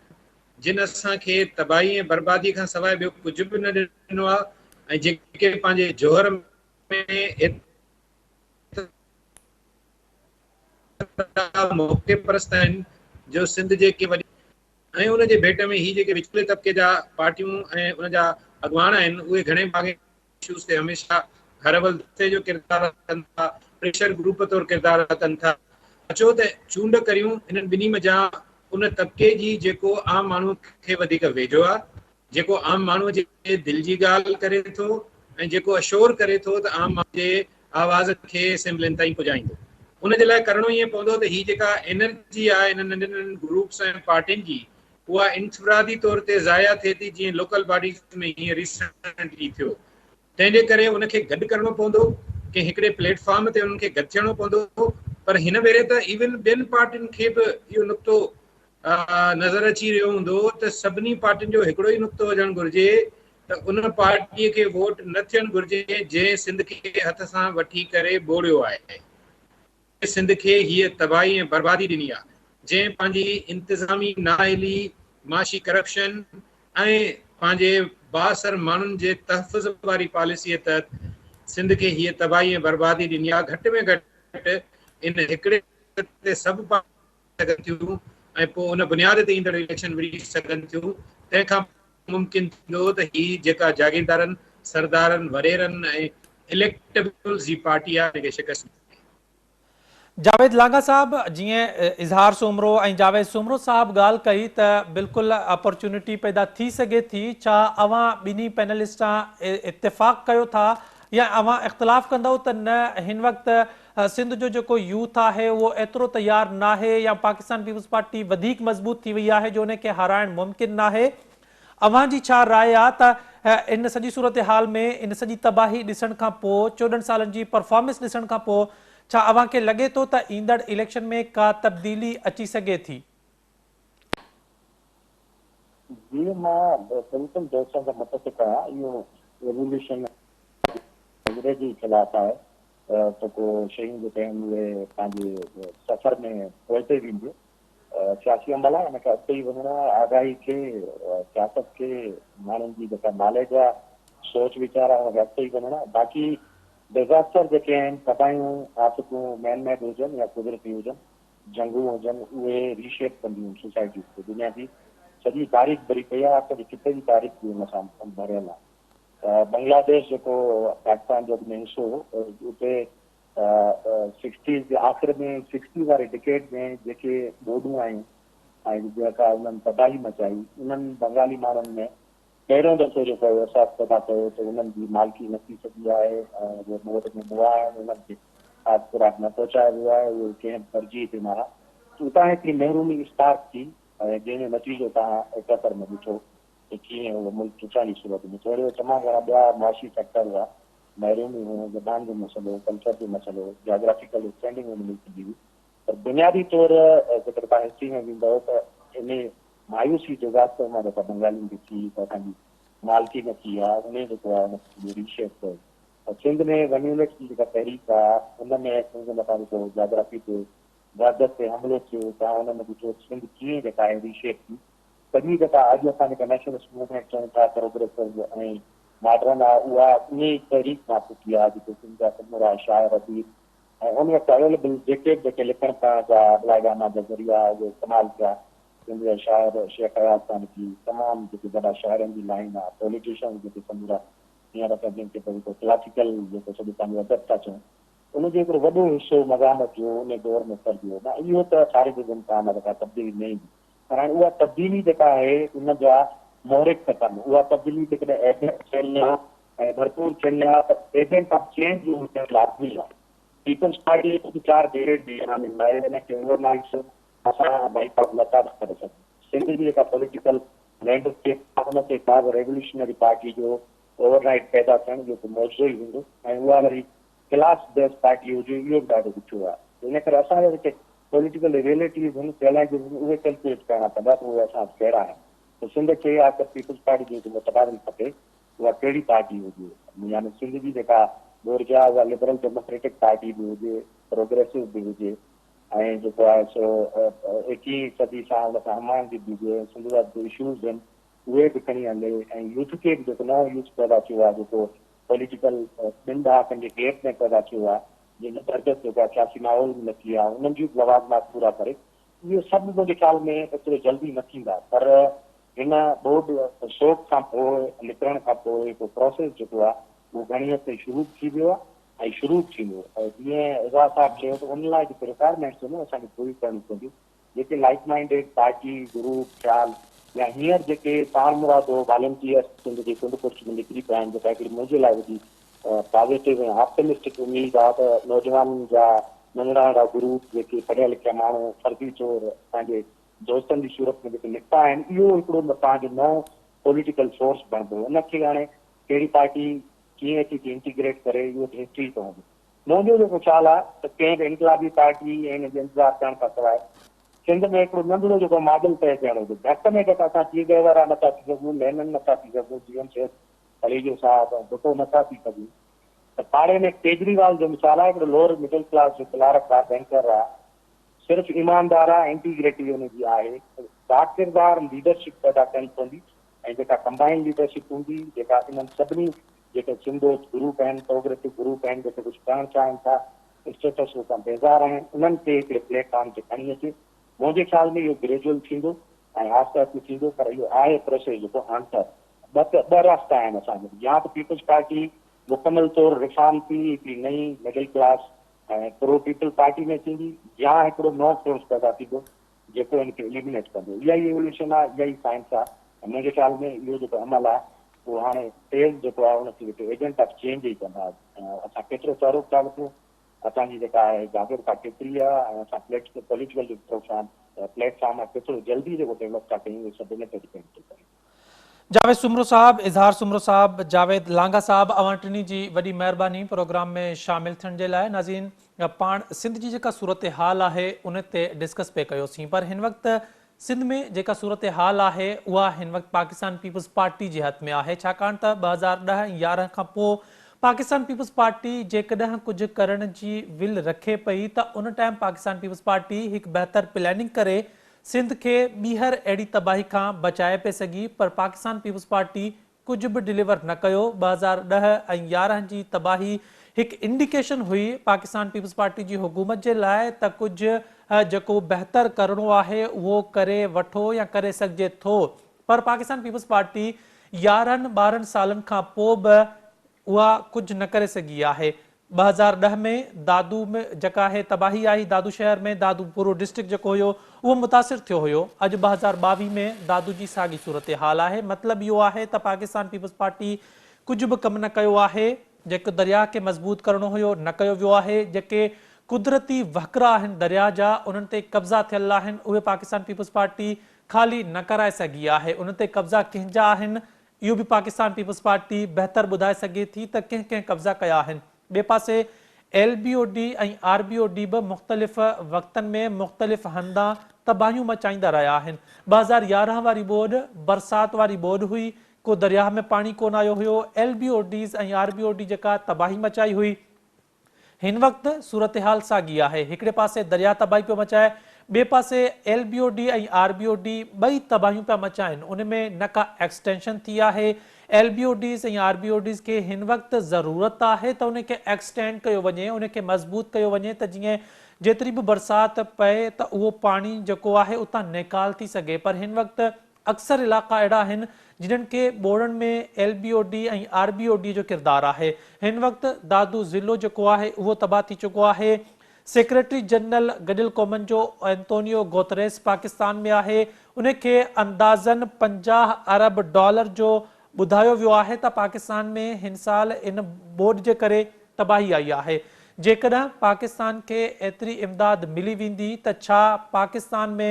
جن اسان کي تباهي ۽ بربادي کان سواء ٻيو ڪجهه به نه ڏنو آهي ۽ جيڪي پنهنجي جوهر ۾ موقعي پرست آهن جو سنڌ جي ڪي وڏي ۽ ان جي ڀيٽ ۾ هي جيڪي وچولي طبقي جا پارٽيون ۽ ان جا اڳواڻ آهن اهي گهڻي ڀاڱي اشوز تي هميشه هر اول دستي جو ڪردار ادا ڪن ٿا پريشر گروپ طور ڪردار ادا ڪن ٿا اچو ته چونڊ ڪريون انهن ٻنهي منجهان ان طبقي جي جيڪو عام ماڻهو کي وڌيڪ ويجهو آهي جيڪو عام ماڻهوء جي دل جي ڳالهه ڪري ٿو ۽ جيڪو اشور ڪري ٿو ته عام ماڻهوء جي آواز کي اسيمبلين تائين پڄائيندو. ان جي لاء ڪرڻو ائين پوندو ته هي جيڪا انرجي آهي انهن ننڍين ننڍين گروپس ۽ پارٽين جي اها انفرادي طور تي ضايع ٿئي ٿي جيئن لوڪل باڊيز ۾ هينئر ريسنٽلي ٿيو. تنهن جي ڪري ان کي گڏ ڪرڻو پوندو، ڪنهن هڪڙي پليٽ فارم تي انهن کي گڏ ٿيڻو پوندو پر هن ڀيري ته ايون ٻين پارٽين کي به اهو نقطو نظر اچي رهيو هوندو ته سڀني پارٽين جو هڪڙو ئي نقطو هجڻ گهرجي ته ان پارٽي کي ووٽ نه ٿيڻ گهرجي جنهن سنڌ کي هٿ سان وٺي ڪري ٻوڙيو آهي جنهن سنڌ کي هيء تباهي ۽ بربادي ڏني آهي جنهن پنهنجي انتظامي نااهلي معاشي ڪرپشن ۽ پنهنجي بااثر ماڻهن جي تحفظ واري پاليسيء تحت سنڌ کي هيء تباهي ۽ بربادي ڏني آهي گهٽ ۾ گهٽ ان هڪڙي تي سڀ سگهن ٿيون ۽ پوء ان بنياد تي ايندڙ اليڪشن وڙهي سگهن ٿيون تنهن کان ممڪن ٿيندو ته هي جيڪا جاگيردارن، سردارن، وڏيرن ۽ اليڪٽبلز جي پارٽي آهي ان کي شڪست ڏني. جاويد لانگاهه صاحب جيئن اظهار سومرو ۽ جاويد سومرو صاحب ڳالهه ڪئي ته بلڪل اپرچونٽي پيدا ٿي سگهي ٿي ڇا اوهان ٻنهي پينلسٽان اتفاق ڪيو ٿا يا اوهان اختلاف ڪندؤ ته نه هن وقت سنڌ جو جيڪو يوٿ آهي اهو ايترو تيار ناهي يا پاڪستان پيپلز پارٽي وڌيڪ مضبوط ٿي وئي آهي جو ان کي هارائڻ ممڪن ناهي اوهان جي ڇا راء آ ته ان سڄي صورتحال ۾ ان سڄي تباهي ڏسڻ کان پوء 14 سالن جي پرفارمنس ڏسڻ کان پوء ڇا اوهان کي لڳي ٿو ته ايندڙ اليڪشن ۾ ڪا تبديلي اچي سگهي ٿي؟ جي مان بلڪل دوستن سان متفق آهيان اهو ايووليوشن انگريزي خلاف آهي ته ڪو شيون جيڪي آهن اهي پنهنجي سفر ۾ پوئتي وينديون. سياسي عمل آهي ان کي اڳتي ئي وڃڻو آهي. آگاهي کي، سياست کي، ماڻهن جي جيڪا ناليج آهي، سوچ ويچار آهي ان کي اڳتي ئي وڃڻو آهي. باقي ڊزاسٽر جيڪي آهن، تباهيون، آفتون مين ميڊ هجن يا قدرتي هجن، جنگون هجن، اهي ري شيپ ڪنديون آهن سوسائٽيز کي. دنيا جي سڄي تاريخ ڀري پئي آهي، اسان جي خطي جي تاريخ به ان سان ڀريل آهي. بنگلاديش جيڪو پاڪستان جو اڳ ۾ حصو هو اتي سڪسٽيز جي آخر ۾ سڪسٽي واري ڊڪيڊ ۾ جيڪي ٻوڏون آيون ۽ جيڪا انهن تباهي مچائي انهن بنگالي ماڻهن ۾ پهريون دفعو جيڪو احساس پيدا ڪيو ته انهن جي مالڪي نه ٿي سگهي آهي ۽ اهي ٻوڏ ۾ مئا آهن انهن کي کاڌ خوراڪ نه پهچايو ويو آهي اهي ڪنهن به ترجيح تي نه ها اتان هڪڙي محرومي اسپارڪ ٿي ۽ جنهن جو نتيجو توهان 71 ۾ ڏٺو ته ڪيئن اهو ملڪ ٽٽڻ جي صورت ۾ ٿو اهڙي تمام گهڻا ٻيا معاشي فيڪٽر هئا، محرومي هيون، زبان جو مسئلو، ڪلچر جو مسئلو، جاگرافيڪل اسٽينڊنگ ان ملڪ جي هئي پر بنيادي طور جيڪڏهن توهان هسٽري ۾ ويندؤ ته انهي مايوسي ڊزاسٽر مان جيڪا بنگالين کي ٿي ته اسان جي مالڪي نه ٿي آهي انهي جيڪو آهي ان کي سڄو ري شيپ ڪيو ته سنڌ ۾ ون يونٽ جي جيڪا تحريڪ آهي ان ۾ سنڌ مٿان جيڪو جاگرافي تي وحدت تي حملو ٿيو توهان ان ۾ ڏٺو ته سنڌ ڪيئن جيڪا آهي ري شيپ ٿي سڄي جيڪا اڄ اسان جيڪا نيشنلسٽ موومينٽ چئون ٿا پروگريسو ۽ ماڊرن آ اها انهي تحريڪ مان ڦٽي آ جتي سنڌ جا سمورا شاعر اديب ۽ ان وقت اويليبل جيڪي به جيڪي لکڻ پڙهڻ جا ابلاغ عامه جا ذريعا اهي استعمال ٿيا سنڌ جا شاعر شيخ اياز کان وٺي تمام جيڪي وڏا شاعرن جي لائين آ پوليٽيشنز جيڪي سمورا هينئر اسان جن کي جيڪو ڪلاسيڪل جيڪو سڄو پنهنجو ادب ٿا چئون ان جو هڪڙو وڏو حصو مزاحمت جو ان دور ۾ سرجيو نه اهو ته خارج از امڪان آ ته ڪا تبديلي نه ايندي پر هاڻي اها تبديلي جيڪا آهي ان جا محرڪ کپن. اها تبديلي جيڪڏهن ايجنٽ ٿيل آ ۽ ڀرپور ٿيل آ ته ايجنٽ آف چينج جو هجڻ لازمي آ. پيپلز پارٽي جي چار گريڊ جي يعني آهي ان کي اوور نائيٽ اسان وائيپ آئوٽ نٿا ڪري سگهون. سنڌ جي جيڪا پوليٽيڪل لينڊ اسڪيپ آهي ان تي ڪا به ريوليوشنري پارٽي جو اوور نائيٽ پيدا ٿيڻ اهو هڪ معجزو ئي هوندو ۽ اها وري ڪلاس بيس پارٽي هجي اهو به ڏاڍو ڏکيو آهي. ان ڪري اسان جا جيڪي پوليٽيڪل ريئلٽيز آهن چئلينجز آهن اهي ڪيلڪوليٽ ڪرڻا پوندا ته اهي اسان وٽ ڪهڙا آهن ته سنڌ کي آخر پيپلز پارٽي جو هڪ متبادل کپي اها ڪهڙي پارٽي هجي يعني سنڌ جي جيڪا گهرج آهي اها لبرل ڊيموڪريٽڪ پارٽي به هجي پروگريسو به هجي ۽ جيڪو آهي سو ايڪيهين صدي سان ان سان هم آهنگي به هجي ۽ سنڌ جا جيڪي اشوز آهن اهي به کڻي هلي ۽ يوٿ کي به جيڪو نئون يوٿ پيدا ٿيو آهي جيڪو پوليٽيڪل ٻن ڏهاڪن جي گيپ ۾ پيدا ٿيو آهي جنهن جي تربيت جيڪو آهي سياسي ماحول ۾ نه ٿي آهي انهن جون به لوازمات پورا ڪري اهي سڀ منهنجي خيال ۾ ايترو جلدي نه ٿيندا پر هن ٻوڏ شوڪ کان پوء نڪرڻ کان پوء هڪ پروسيس جيڪو آهي اهو گهڻي حد تائين شروع به ٿي ويو آهي ۽ شروع به ٿيندو ۽ جيئن اعجاز صاحب چيو ته ان لاء جيڪي رڪوائرمينٽس آهن اسان کي پوريون ڪرڻيون پونديون جيڪي لائيڪ مائنڊيڊ پارٽي گروپ خيال يا هينئر جيڪي پاڻمرادو والنٽيئرس سنڌ جي ڪنڊ ڪڙڇ ۾ نڪري پيا آهن جيڪا هڪڙي منهنجي لاء وڏي پازيٽو ۽ آپٽمسٽڪ اميد آهي ته نوجوانن جا ننڍڙا ننڍڙا گروپ جيڪي پڙهيا لکيا ماڻهو فرضي طور پنهنجي دوستن جي صورت ۾ جيڪي نڪتا آهن اهو هڪڙو پنهنجو نئون پوليٽيڪل فورس بڻبو ان کي هاڻي ڪهڙي پارٽي ڪيئن اچي ٿي انٽيگريٽ ڪري اهو ته هسٽري ئي پوندي. منهنجو جيڪو خيال آهي ته ڪنهن به انقلابي پارٽي ۽ ان جي انتظار ڪرڻ کان سواء سنڌ ۾ هڪڙو ننڍڙو جيڪو ماڊل طئي ٿيڻ هجي گهٽ ۾ گهٽ اسان چي گيوارا نٿا ٿي سگهون لينن نٿا ٿي سگهون جي ايم سيد پليجو صاحب ۽ ڀٽو نٿا ٿي سگهون ته پاڙي ۾ ڪيجريوال جو مثال آهي هڪڙو لوئر مڊل ڪلاس جو ڪلارڪ آهي بينڪر آهي صرف ايماندار آ انٽيگريٽي ان جي آهي ته باڪردار ليڊرشپ پيدا ڪرڻي پوندي ۽ جيڪا ڪمبائنڊ ليڊرشپ هوندي جيڪا انهن سڀني جيڪي سنڌ دوست گروپ آهن پروگريسو گروپ آهن جيڪي ڪجهه ڪرڻ چاهين ٿا اسٽيٽس ڪو کان بيزار آهن انهن کي هڪڙي پليٽ فارم تي کڻي اچي منهنجي خيال ۾ اهو گريجوئل ٿيندو ۽ آهستي آهستي ٿيندو پر اهو آهي پروسيس جيڪو آنسر ٻه راستا آهن اسان وٽ يا ته پيپلز پارٽي مڪمل طور ريفارم ٿي هڪڙي نئين مڊل ڪلاس ۽ پرو پيپلز پارٽي ۾ ٿيندي يا هڪڙو نئون فورس پيدا ٿيندو جيڪو ان کي اليمينيٽ ڪندو. اها ئي ايولوشن آهي، اها ئي سائنس آهي ۽ منهنجي خيال ۾ اهو جيڪو عمل آهي اهو هاڻي تيز جيڪو آهي ان کي جيڪي ايجنٽ آف چينج ئي ڪندا. اسان ڪيترو تحرڪ ٿا وٺون، اسان جي جيڪا آهي جاڳرتا ڪيتري آهي ۽ اسان پوليٽيڪل جيڪو پروگرام پليٽ فارم آهي ڪيترو جلدي جيڪو ڊيولپ ٿا ڪيون اهي سڀ ان تي ڊپينڊ ٿو ڪري. جاويد سومرو صاحب، اظهار سومرو صاحب، جاويد لانگاهه صاحب اوهان ٽنهي جي وڏي مهرباني پروگرام ۾ شامل ٿيڻ جي لاء. ناظرين پاڻ سنڌ جي جيڪا صورتحال آهي ان تي ڊسڪس پئي ڪيوسين پر هن وقت سنڌ ۾ جيڪا صورتحال آهي اها هن وقت پاڪستان پيپلز پارٽي جي هٿ ۾ آهي ڇاڪاڻ ته 2010 ۽ 11 کان پوء پاڪستان پيپلز پارٽي جيڪڏهن ڪجهه ڪرڻ جي ول رکي پئي ته ان ٽائيم پاڪستان پيپلز پارٽي هڪ بهتر پلاننگ ڪري سنڌ کي ٻيهر اهڙي تباهي کان بچائي پئي سگهي پر پاڪستان پيپلز پارٽي ڪجهه به ڊليور نه ڪيو، 2010 ۽ 11 جي تباهي هڪ انڊيڪيشن هئي پاڪستان پيپلز پارٽي جي حڪومت جي لاء ته ڪجهه جيڪو بهتر ڪرڻو آهي اهو ڪري وٺو يا ڪري سگهجي ٿو پر پاڪستان پيپلز پارٽي 11 ٻارهن سالن کان پوء به اها ڪجهه نه ڪري سگهي آهي. 2010 ۾ دادو ۾ جيڪا آهي تباهي آئي دادو شهر ۾ دادو پورو ڊسٽرڪٽ جيڪو هيو اهو متاثر ٿيو هيو اڄ 2022 ۾ دادو جي ساڳي صورتحال آهي مطلب اهو آهي ته پاڪستان پيپلز پارٽي ڪجهه به ڪم نه ڪيو آهي جيڪو درياهه کي مضبوط ڪرڻو هيو نه ڪيو ويو آهي جيڪي قدرتي وهڪرا آهن درياهه جا انهن تي قبضا ٿيل آهن اهي پاڪستان پيپلز پارٽي خالي نه ڪرائي سگهي آهي انهن تي قبضا ڪنهن جا آهن اهو به پاڪستان پيپلز پارٽي بهتر ٻڌائي سگهي ٿي ته ڪنهن ڪنهن قبضا ڪيا آهن. ٻئي پاسي L B O D ۽ R B O D به مختلف وقتن ۾ مختلف هنڌان تباهيون مچائيندا رهيا آهن. 2011 واري ٻوڏ برسات واري ٻوڏ هئي، ڪو درياهه ۾ پاڻي ڪونه آيو هيو، L B O Ds ۽ R B O D جيڪا تباهي مچائي هئي، هن وقت صورتحال ساڳي آهي، هڪڙي پاسي درياء تباهي پيو مچائي، ٻئي پاسي L B O D ۽ R B O D ٻئي تباهيون پيا مچائن، ان ۾ نه ڪا ايڪسٽينشن ٿي آهي، L B O Ds ۽ R B O Ds کي هن وقت ضرورت آهي ته ان کي ايڪسٽينڊ ڪيو وڃي، ان کي مضبوط ڪيو وڃي ته جيئن جيتري به برسات پئي ته اهو پاڻي جيڪو آهي اتان نيڪال ٿي سگهي پر هن وقت اڪثر علائقا اهڙا آهن جنھن کي ٻوڙڻ ۾ L B O D ۽ R B O D جو ڪردار آهي. هن وقت دادو ضلعو جيڪو آهي اهو تباهه ٿي چڪو آهي. سيڪريٽري جنرل گڏيل قومن جو انتونيو گوتريس پاڪستان ۾ آهي ان کي اندازن 50 ارب ڊالر جو ٻڌايو ويو آهي ته پاڪستان ۾ هن سال ان ٻوڏ جي ڪري تباهي آئي آهي. جيڪڏهن پاڪستان کي ايتري امداد ملي ويندي ته ڇا پاڪستان ۾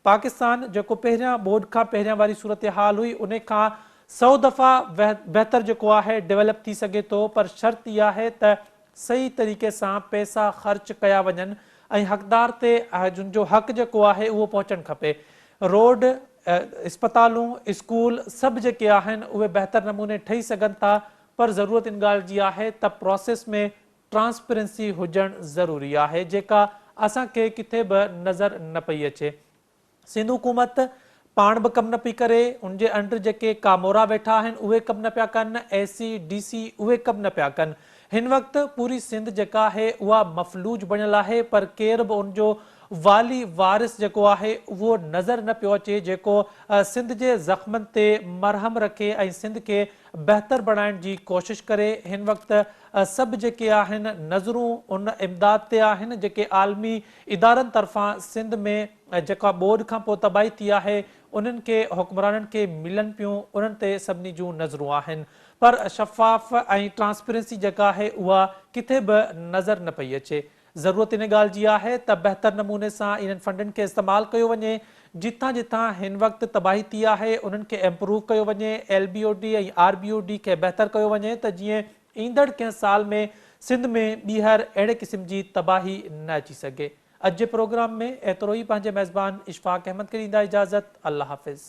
پاڪستان جيڪو پهريان ٻوڏ کان پهريان واري صورتحال هئي انهي کان سئو دفعا بهتر جيڪو آهي ڊولپ ٿي سگهي ٿو پر شرط اها آهي ته صحيح طريقي سان پئسا خرچ ڪيا وڃن ۽ حقدار تي جن جو حق جيڪو آهي اهو پهچڻ کپي. روڊ، اسپتالون، اسڪول سڀ جيڪي آهن اهي بهتر نموني ٺهي سگهن ٿا پر ضرورت ان ڳالهه جي آهي ته پراسيس ۾ ٽرانسپرنسي هجڻ ضروري آهي جيڪا اسان کي ڪٿي به نظر نه پئي اچي. سنڌ حڪومت پاڻ به ڪم نه پئي ڪري، ان جي انڊر جيڪي ڪامورا ويٺا آهن اهي ڪم نه پيا ڪن، اي سي، ڊي سي اهي ڪم نه پيا ڪن. هن وقت پوري سنڌ جيڪا آهي اها مفلوج بڻيل آهي پر ڪير به ان جو والي وارث جيڪو آهي اهو نظر نه پيو اچي جيڪو سنڌ جي زخمن تي مرهم رکي ۽ سنڌ کي بهتر بڻائڻ جي ڪوشش ڪري. هن وقت سڀ جيڪي آهن نظرون ان امداد تي آهن جيڪي عالمي ادارن طرفان سنڌ ۾ جيڪا ٻوڏ کان پوء تباهي ٿي آهي انهن کي حڪمرانن کي ملن پيون انهن تي سڀني جون نظرون آهن پر شفاف ۽ ٽرانسپرنسي جيڪا آهي اها ڪٿي به نظر نه پئي اچي. ضرورت ان ڳالهه جي آهي ته بهتر نموني سان انهن فنڊن کي استعمال ڪيو وڃي، جتان جتان هن وقت تباهي ٿي آهي انهن کي ايمپروو ڪيو وڃي، L B O D ۽ R B O D کي بهتر ڪيو وڃي ته جيئن ايندڙ ڪنهن سال ۾ سنڌ ۾ ٻيهر اهڙي قسم جي تباهي نه اچي سگهي. اڄ جي پروگرام ۾ ايترو ئي پنهنجي ميزبان اشفاق احمد کي ڏيندا اجازت الله حافظ.